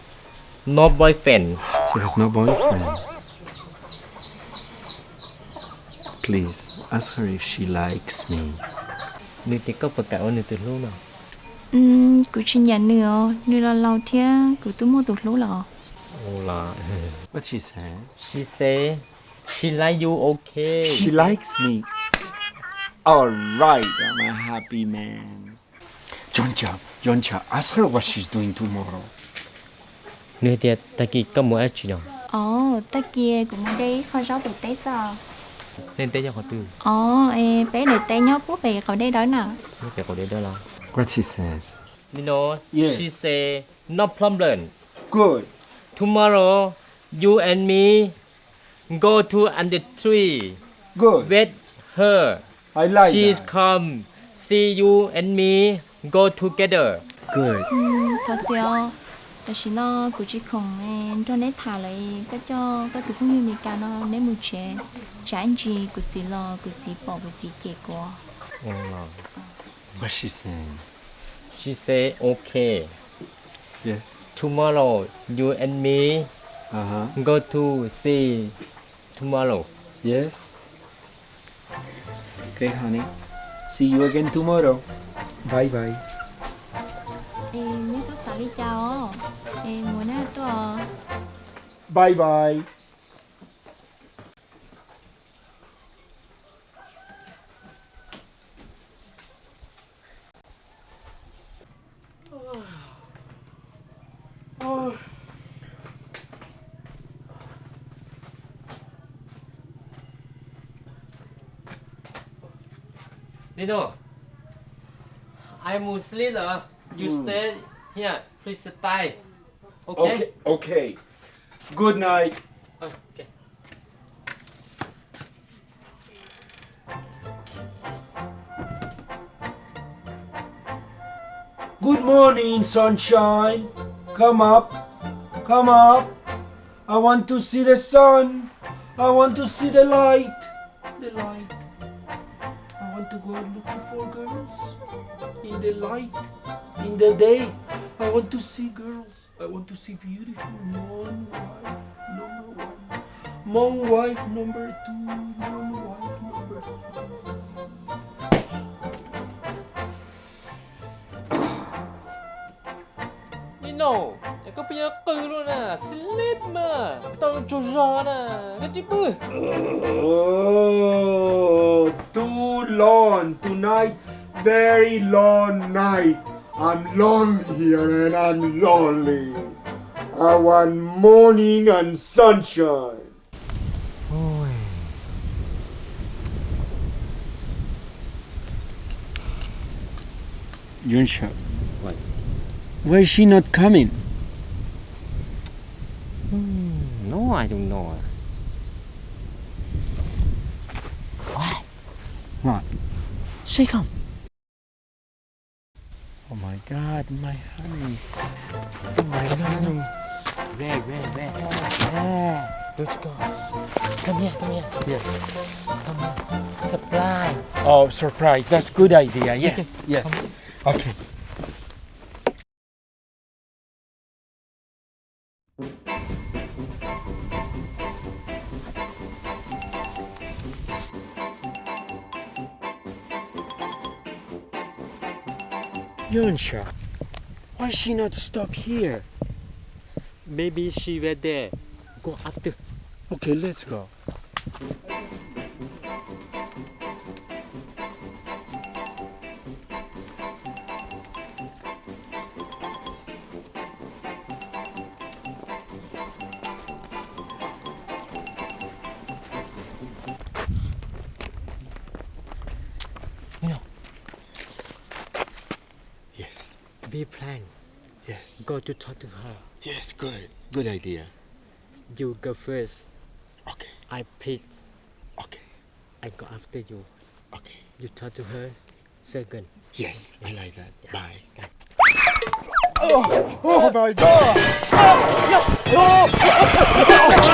no boyfriend. She has no boyfriend. Please ask her if she likes me. Nws tias koj puas kam ua nws tus hlub no? Ừm, kuv tsis nyiam nws os, nws los laus thiab kuv twb muaj tus hlub los. Ua los. What she said? She say she like you, okay. She likes me. All right, I'm a happy man. Yoncha, Yoncha, ask her what she's doing tomorrow. Nws hais tias tag kis koj mus dab tsi no? Ồ, tag kis kuv mus de ib qho zaub pem teb xwb. Nej teb nyob qhov twg? Ồ, es peb daim teb nyob puag pem qaum dej dawb na. Nyob pem qaum dej dawb los? What she says? You know, yes. She say no problem. Good. Tomorrow, you and me go to under tree. Good. With her. I like that. She's come. See you and me go together. Good. Hm, thov txim os, tam sim no kuv tsis khoom nrog neb tham lawm, koj coj koj tus phooj ywg Meskas no neb mus tsev, tsam ib ntsis kuv txiv los kuv txiv pom kuv txiv cem kuv. Ua los. What she say? She say okay. Yes. Tomorrow you and me, uh-huh, go to see tomorrow. Yes. Okay, honey. See you again tomorrow. Bye bye. Es neb txhob xav li cas os. Es mus neb tuaj. Bye bye. Dino, I must sleep lawm. You stay here, please stay. Okay? Okay, okay. Good night. Okay. Good morning, sunshine. Come up. Come up. I want to see the sun. I want to see the light. The light. I want to go out looking for girls. In the light. In the day. I want to see girls. I want to see beautiful non wife number one. Non wife number two. Non wife number two. Nino, es koj puas yuav qw luaj na, sleep mas, tau tsaug zog na, koj tsis pw. Oh, too long tonight, very long night. I'm lonely here and I'm lonely. I want morning and sunshine. Yun Sha, why is she not coming? Hmm, no, I don't know. Why? What? She come. Oh my God, my honey. Oh my God. Where, where, where? Oh, don't you go. Come here, come here. Yes. Come here. Surprise. Oh, surprise. That's good idea. Yes, yes. Okay. Yun Sha, why she not stop here? Maybe she went there. Go after. Okay, let's go. Yes. We plan. Yes. Go to talk to her. Yes, good. Good idea. You go first. Okay. I pick. Okay. I go after you. Okay. You talk to her second. Yes, I like that. Bye. Oh, oh my God!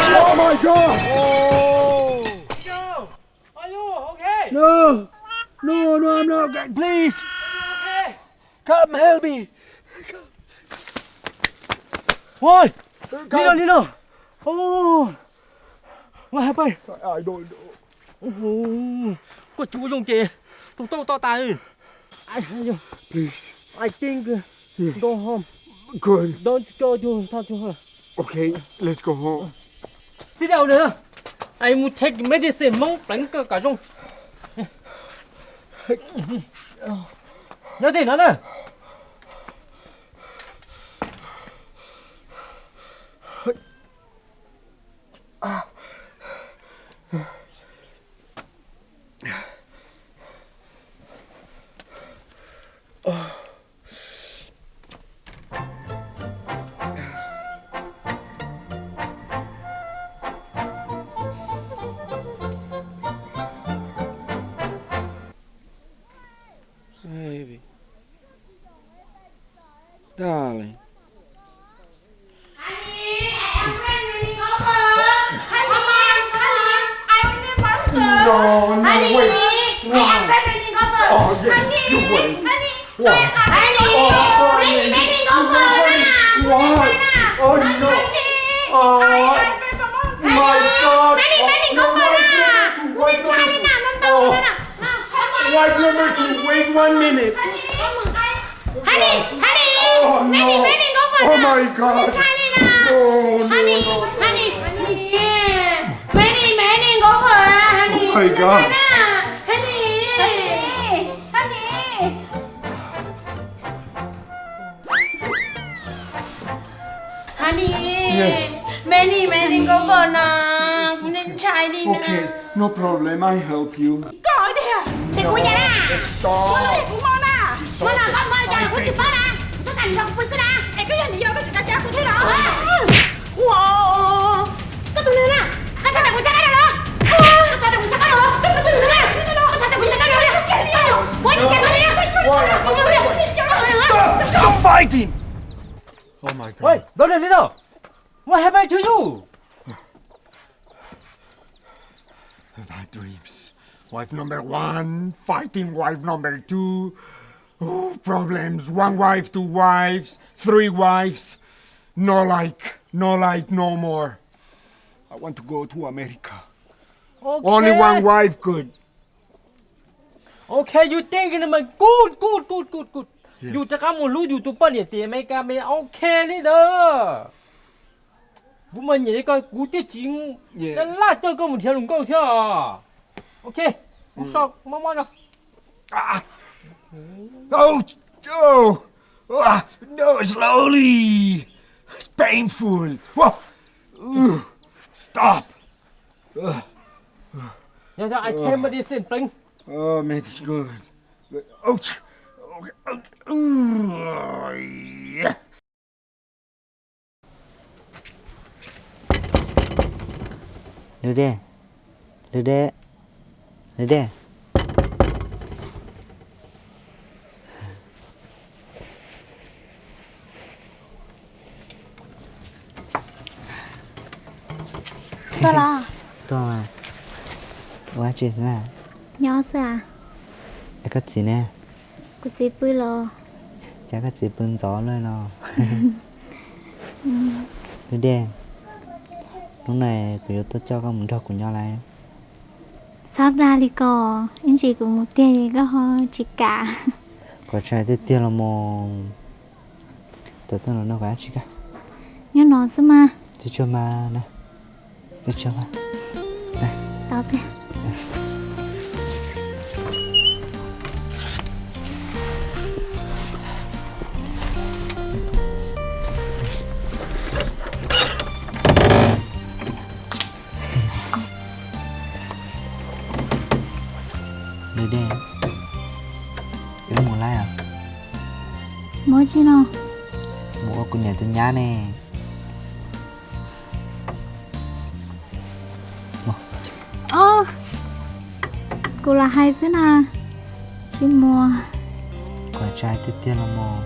Oh my God! No! Are you okay? No! No, no, I'm not okay. Please! Are you okay? Come help me! Oi! Come. Nino, Nino! Oh! What happened? I don't know. Koj tsis ua zoo ces tus tau to tas. Please. I think, uh, yes, go home. Good. Don't go to talk to her. Okay, let's go home. Sit down there. I will take medicine. Hmoob pleev koj kom zoo. Nyob tim no na. Baby. Darling. Honey, I am pregnant. Come on. Honey, honey, I am the mother. No, no, honey, wait. Why? I am pregnant. Come on. Oh, yes, honey, you wait. Honey, why? Honey, oh, honey, honey, honey, come on. Why? Oh, no. Honey, oh, I am pregnant. My God. Honey, honey, come on. Wife number two, wait one minute. Honey, honey, oh, no. Honey, honey, oh my God. Oh, no, honey, no. Honey, honey, honey, honey, honey, oh my God. Honey, honey, honey. Honey, yes. Many, many, koj pom no, kuv ntshai li na. Okay, no problem, I help you. Koj tiag, ces kuv yam na. Stop. Kuv no, kuv no na. Kuv no, koj no cas kuv tsis paub na. Koj kam nrog kuv pw xwb na. Es koj yog niam yau koj tseem kav cav kuv thiab los? Ua, koj tus neeg na, koj xav tias kuv ntshai koj los? Koj xav tias kuv ntshai koj los? Koj xav tias kuv ntshai koj los? Koj xav tias kuv ntshai koj los? Koj los, kuv tsis ntshai koj li. Stop! Stop fighting! Oh my God. Wait, brother, Lino, what happened to you? My dreams. Wife number one fighting wife number two. Oh, problems. One wife, two wives, three wives. No like, no like no more. I want to go to America. Only one wife could. Okay, you think in my good, good, good, good, good. Yus rov qab mus hlub yus tus poj niam tim Amelikas me, okay li ntawd. Kuv mas nyiam li koj, kuv thiaj tsis laj coj koj mus nrhiav hluas nkauj thiab. Okay, mus so mob mob no. Ah. Oh, oh, ah, no, slowly. It's painful. Whoa. Ooh, stop. Ugh. Yeah, yeah, I take medicine, please. Oh, man, it's good. Good. Ouch. Okay, okay. Ooh, yeah. Lwm Dej, Lwm Dej, Lwm Dej. Tuaj los? Tuaj mas. Ua dab tsi xwb na? Nyob xwb as. Es koj txiv ne? Kuv txiv pw los. Cas koj txiv pw ntxov lawm no? Lwm Dej, hnub no kuv yuav tuaj coj koj mus nrog kuv nyob lawm. Txhob dag li ko, ib ntsis kuv mus tiag koj ho tsis kam. Kuv tsis hais tiag tiag los mas. Tam tej los no kuv dab tsi koj? Nyob no xwb mas. Tsis tshua mas na. Tsis tshua mas. Tau tiag. Lwm Dej, wb mus lawm os. Mus tsi no? Mus ua kuv niam tus nyab ne. Kuv lam hais xwb na, tsis mus. Kuv tsis hais tiag tiag los mas.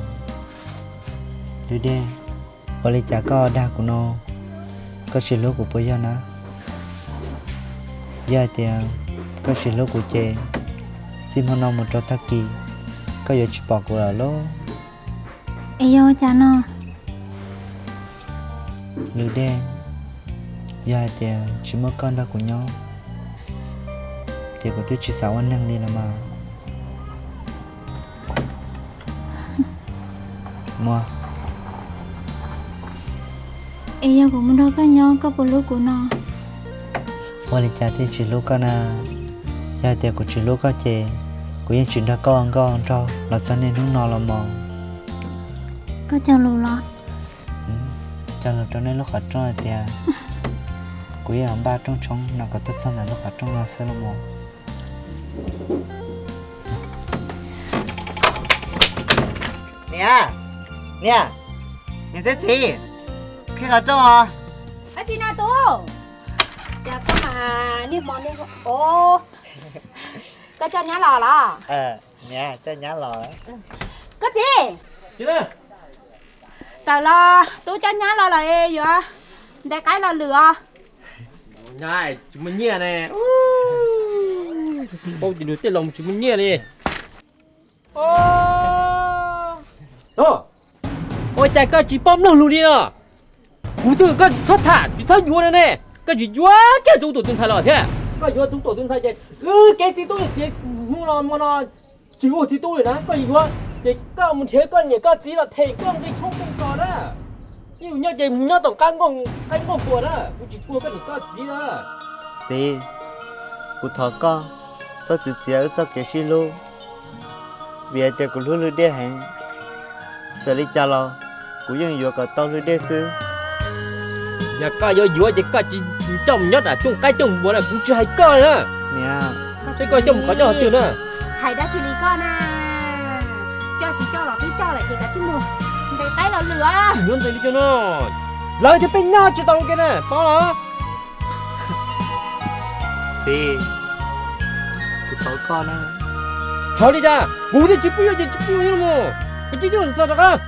Lwm Dej, ua li cas koj dag kuv no, koj tsis hlub kuv puas yog na? Yog hais tias koj tsis hlub kuv ces txij hmo no mus rau tag kis koj yuav tsis pom kuv lawm lauj. Es yog ua cas no? Lwm Dej, yog hais tias tsis muaj koj nrog kuv nyob ces kuv twb tsis xav ua neeg li los mas. Muaj. Es yog kuv mus nrog koj nyob koj puas hlub kuv no? Ua li cas thiaj tsis hlub koj na? Yog hais tias kuv tsis hlub koj ces kuv yeej tsis nrog koj ua nkauj nraug los txog niaj hnub no los mas. Koj cog lus los? Cog lus rau nej lub qhov rooj hais tias kuv yeej yuav npaj rooj tshoob no kom tuaj txog ntawm lub qhov rooj no xwb los mas. Niam, niam, niam thiab txiv, qhib qhov rooj os. Dab tsi na tub? Cas koj mas niaj hmo niaj hmo, koj coj nyab los los? Niam, coj nyab los. Koj txiv, tawm los, tub coj nyab los lawm, yuav ntes qaib los lwm os. Nyab tsis muaj nyiaj ne. Paub tias nws tej laus tsis muaj nyiaj li. Ua cas koj tsis paub mloog lus li no? Kuv twb kom koj tsis txhob tham tsis txhob yuav no ne, koj tsis yuav kiag txog tus tus ntxhais los thiab. Koj yuav txog tus tus ntxhais ces kev txiv tub li txiv hnub no hmo no tsis ua txiv tub li na. Koj yuav ces koj mus nrhiav koj niam koj txiv los them koj nqi tshoob koj los na. Yeej nyob ces mus nyob tom qab nkooj qaib nkooj npua na, kuv tsis ua koj niam koj txiv na. Txiv, kuv thov koj txhob txwv txiav wb txoj kev sib hlub, vim hais tias kuv hlub Lwm Dej heev. Txawm li cas los kuv yeej yuav kom tau Lwm Dej xwb. Yog koj yuav yuav ces koj tsis coj mus nyob nram cooj qaib cooj npua na, kuv tsis hais koj na. Niam, koj coj mus qhov coj qhov twg na? Hais dab tsi li koj na? Coj tsis coj los twb coj lawm ces kav tsij mus ntes qaib los lwm os. Tsis yuav ntes li cas no, lawv thiaj pheej nyob tsis tau ua ke na, paub los? Txiv, kuv thov koj na. Thov li cas? Kuv twb tsis pub yuav ces tsis pub yuav los mas. Kav tsij coj txog rov qab.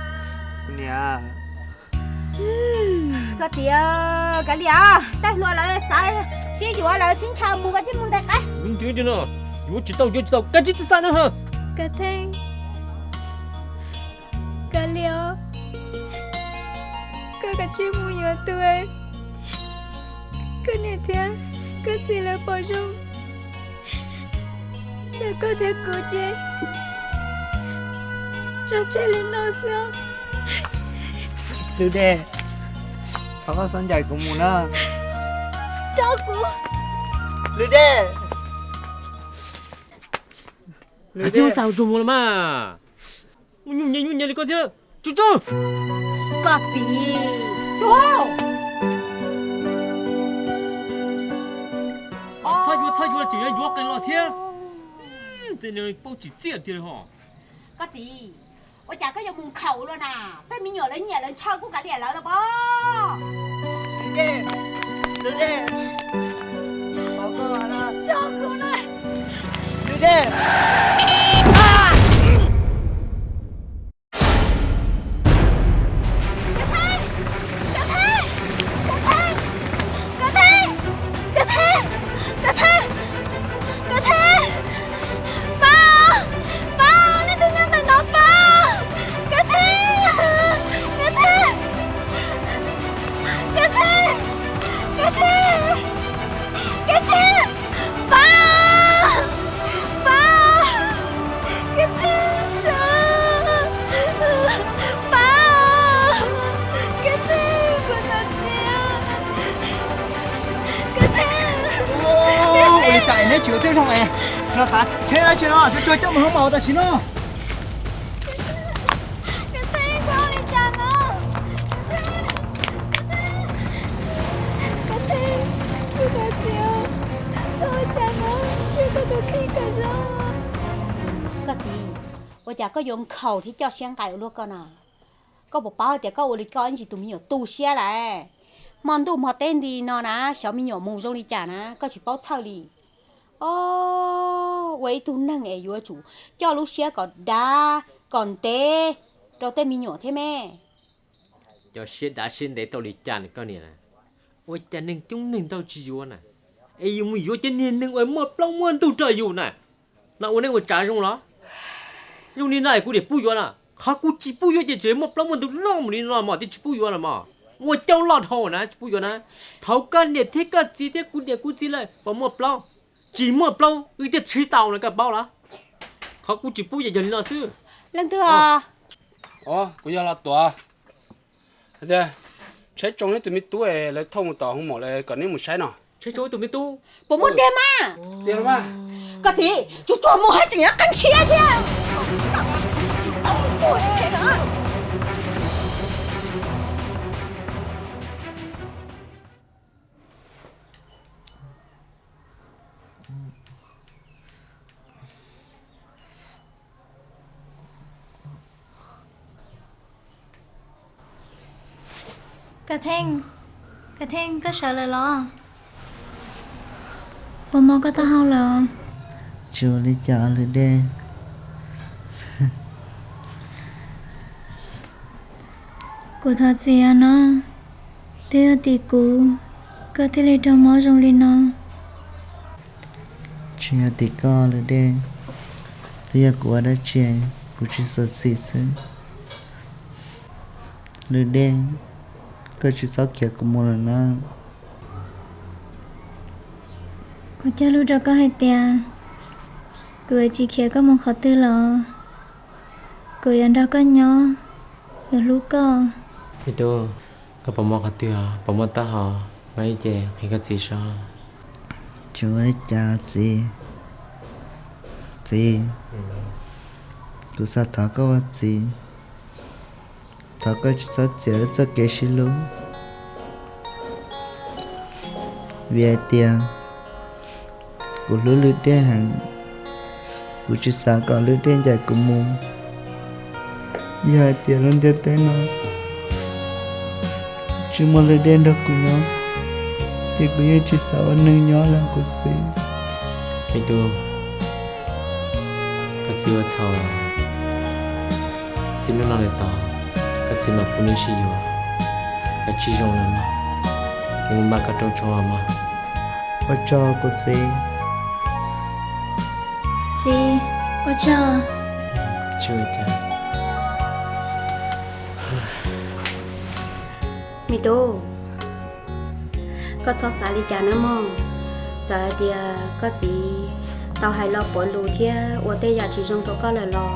Niam. Koj tias kav liam, tej hluas lawv xav sib yuav lawv sib ntshaw mus, koj tsis mus ntes qaib. Yuav tsis tau, yuav tsis tau, koj tsis txawj xav no. Koj theej, kav tsij mus yuav tus koj niam thiab koj txiv lawv pom zoo. Ntawm koj thiab kuv ces tso tseg li no xwb. Lwm Dej, thov koj txhob ncaim kuv mus na. Tso kuv. Lwm Dej. Lwm Dej, tsis ua tsaug mus los mas. Mus nyuj nyias nyuj nyias li koj thiab. Tsuj tsuj. Koj txiv. Txhob yuav txhob yuav tseem yuav yuav qee los thiab. Tej no paub tsis txiaj tiag ho. Koj txiv, ua cas koj yuav mus nkhaus luaj na? Tej me nyuam lawv nyiam lawv ntshaw kuj kav liam lawv los pob. Lwm Dej, Lwm Dej, tso kuv na. Lwm Dej. Koj Thej! Koj Thej! Koj Thej! Koj Thej! Pab! Pab! Leej twg nyob ntawm no pab! Koj Thej! Koj Thej! Koj Thej! Koj Thej! Koj Thej! Pab! Pab! Koj Thej, pab! Koj Thej, kuv thov txiv. Koj Thej! Ua li cas es neb tsis ua tib zoo es los tav tsheb dab tsi no, tsuag tsuag coj mus hoob mos tam sim no. Koj Thej, koj ua li cas no? Koj Thej, kuv thov txiv, koj ua cas no, ntshe koj tus kheej kawg zoo. Koj txiv, ua cas koj yuav nkhaus thiab coj siab nqaim ua luaj koj na? Koj puas paub tias koj ua li koj ib ntsis tus me nyuam tu siab lawm. Hmo ntuj hmo teb nti no na, xyov me nyuam mus zoo li cas na, koj tsis paub txhawj li. Os, ua ib tug neeg es yuav tsum coj lub siab kom dav kom ntev rau tej me nyuam thiab me. Cov siab dav siab ntev tau li cas na koj niam na? Ua cas neeg coob neeg ntau tsis yuav na, es yuav mus yuav cov niag neeg uas muaj plaub muaj ntug rau yus na? No ua neej ua tsav zoo los? Zoo li no es kuv niam pub yuav na? Qhov kuv tsis pub yuav ces tseem muaj plaub muaj ntug loj mus li no mos, twb tsis pub yuav los mos. Muaj coob loj dhau na tsis pub yuav na. Thaum koj niam thiab koj txiv thiab kuv niam kuv txiv lawm puas muaj plaub? Tsis muaj plaub wb thiaj txhib tau no koj paub los? Qhov kuv tsis pub ces yog li no xwb. Leej twg os? Os, kuv yog Los Tuam. Tias tsheb tsoo ib tug me tub es lawv thauj mus tom hoo maum lawm kom neb mus saib no. Tsheb tsoo ib tug me tub? Puas muaj tiag mas? Tiag mas. Koj txiv, tsuag tsuag mus haj tseem yuav qee siab thiab. Koj Theej, Koj Theej, koj sawv lawm los? Puas mob koj taub hau lawm? Tsis ua li cas Lwm Dej. Kuv thov txim no, twb yog tim kuv, koj thiaj li raug mob zoo li no. Tsis yog tim koj Lwm Dej, twb yog kuv ua dab tsi, kuv tsis xav txim xwb. Lwm Dej, koj tsis txhob khiav kuv mus lawm na. Kuv cog lus rau koj hais tias kuv yuav tsis khiav koj mus qhov twg los, kuv yuav nrog koj nyob, yuav hlub koj. Me tub, koj puas mob qhov twg, puas mob taub hau, mob ib ce qhia koj txiv saib. Tsis ua li cas txiv. Txiv, kuv xav thov koj ua txiv, thov koj tsis txhob txiav wb txoj kev sib hlub, vim hais tias kuv hlub Lwm Dej heev, kuv tsis xav kom Lwm Dej ncaim kuv mus. Yog hais tias lub ntiaj teb no tsis muaj Lwm Dej nrog kuv nyob, ces kuv yeej tsis xav ua neeg nyob lawm kuv xwb. Me tub, koj txiv ua txhaum lawm, txij hnub no lawm tod koj txiv mam pub neb sib yuav, koj tsis zoo lawm mog, neb mus npaj koj rooj tshoob mog. Ua tsaug kuv txiv. Txiv, ua tsaug. Tsis ua cas. Tub, koj txhob xav li cas nawb mog. Txawm hais tias koj txiv tau hais los puav lus thiab ua tej yam tsis zoo rau koj lawm los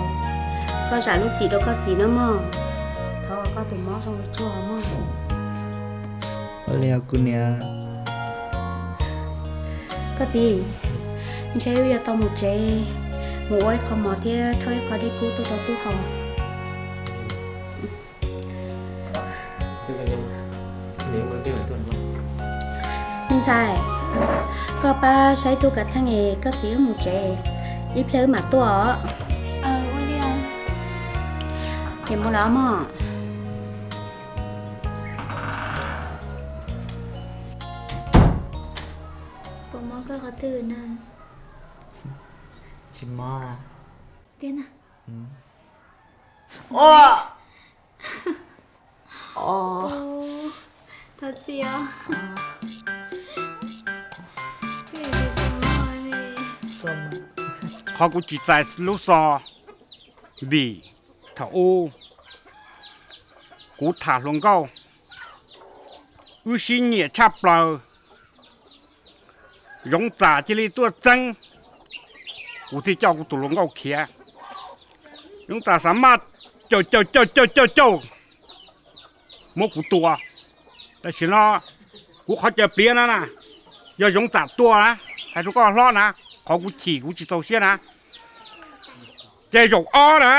koj zam lub txim rau koj txiv nawb mog. Thov kom koj tus mob zoo li tsuag mog. Ua li os kuv niam. Koj txiv, ntshe wb yuav tau mus tsev, mus ua ib qho mov thiab rhaub ib qho dej kub tuaj rau tub haus. Me ntxhais, koj pab saib tub kav theej es koj txiv wb mus tsev, ib pliag wb mam tuaj os. Ces mus lawm mog. Puas mob koj qhov twg na? Tsis mob. Tiag na. Thov txim os. Qhov kuv tsis txais lub xov, vim thaum ub kuv tham hluas nkauj, wb sib nyiam tshaj plaws. Zoov Txam cia li tuaj txeeb, kuv thiaj coj kuv tus hluas nkauj khiav. Zoov Txam xav maj caum caum caum caum caum caum muab kuv tua. Tam sim no kuv qhov caws pliav no na, yog Zoov Txam tua na, hais rau koj hlob na, qhov kuv chim kuv tsis txaus siab na. Ces zaum ob na,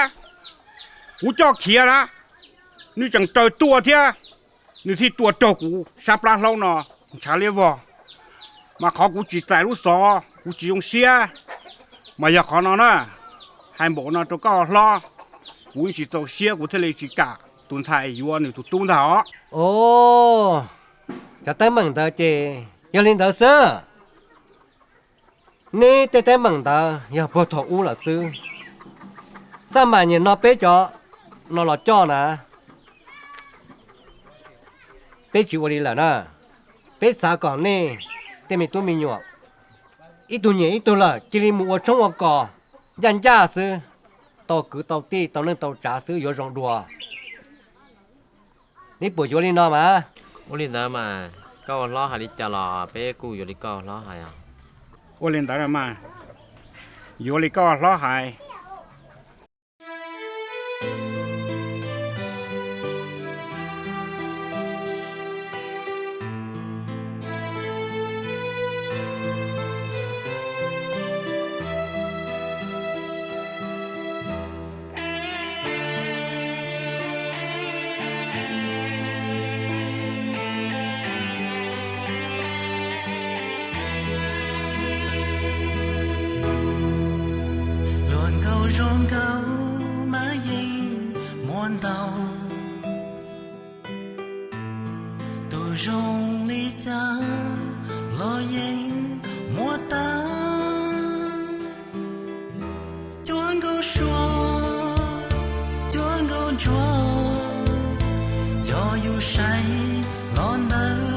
kuv coj khiav na, nws tseem raws tua thiab, nws thiaj tua raug kuv sab plab hlaub no ntshav liab vog. Mas qhov kuv tsis txais lub xov kuv tsis zoo siab, mas yog qhov no na, hais npaum no rau koj hlob, kuv tsis txaus siab kuv thiaj li tsis kam tus ntxhais yuav nws tus tub ntag os. Os, cov teeb meem ntawd ces yog li ntawd xwb. Neb tej teeb meem ntawd yog puag thaum ub lawm xwb. Xaj mas nim no peb cov no los coj na, peb tsis ua li lawm na. Peb xav kom nej tej me tub me nyuam ib tug nyiam ib tug lawm cia li mus ua tshoob ua kos ncaj ncaj xwb, tau kwv tau tij tau neej tau tsav xwb yuav zoo dua. Neb puas yuav li no mas? Ua li ntawd mas, koj ua hlob hais li cas los peb kuj yuav li koj ua hlob hais os. Ua li ntawd mas, yuav li koj ua hlob hais. Luag nkauj zoo nkauj mas yeej muaj ntau, tus zoo li cas los yeej muaj tag. Cuab nkauj suav, cuab nkauj ntsuag, yog yus saib los ntawd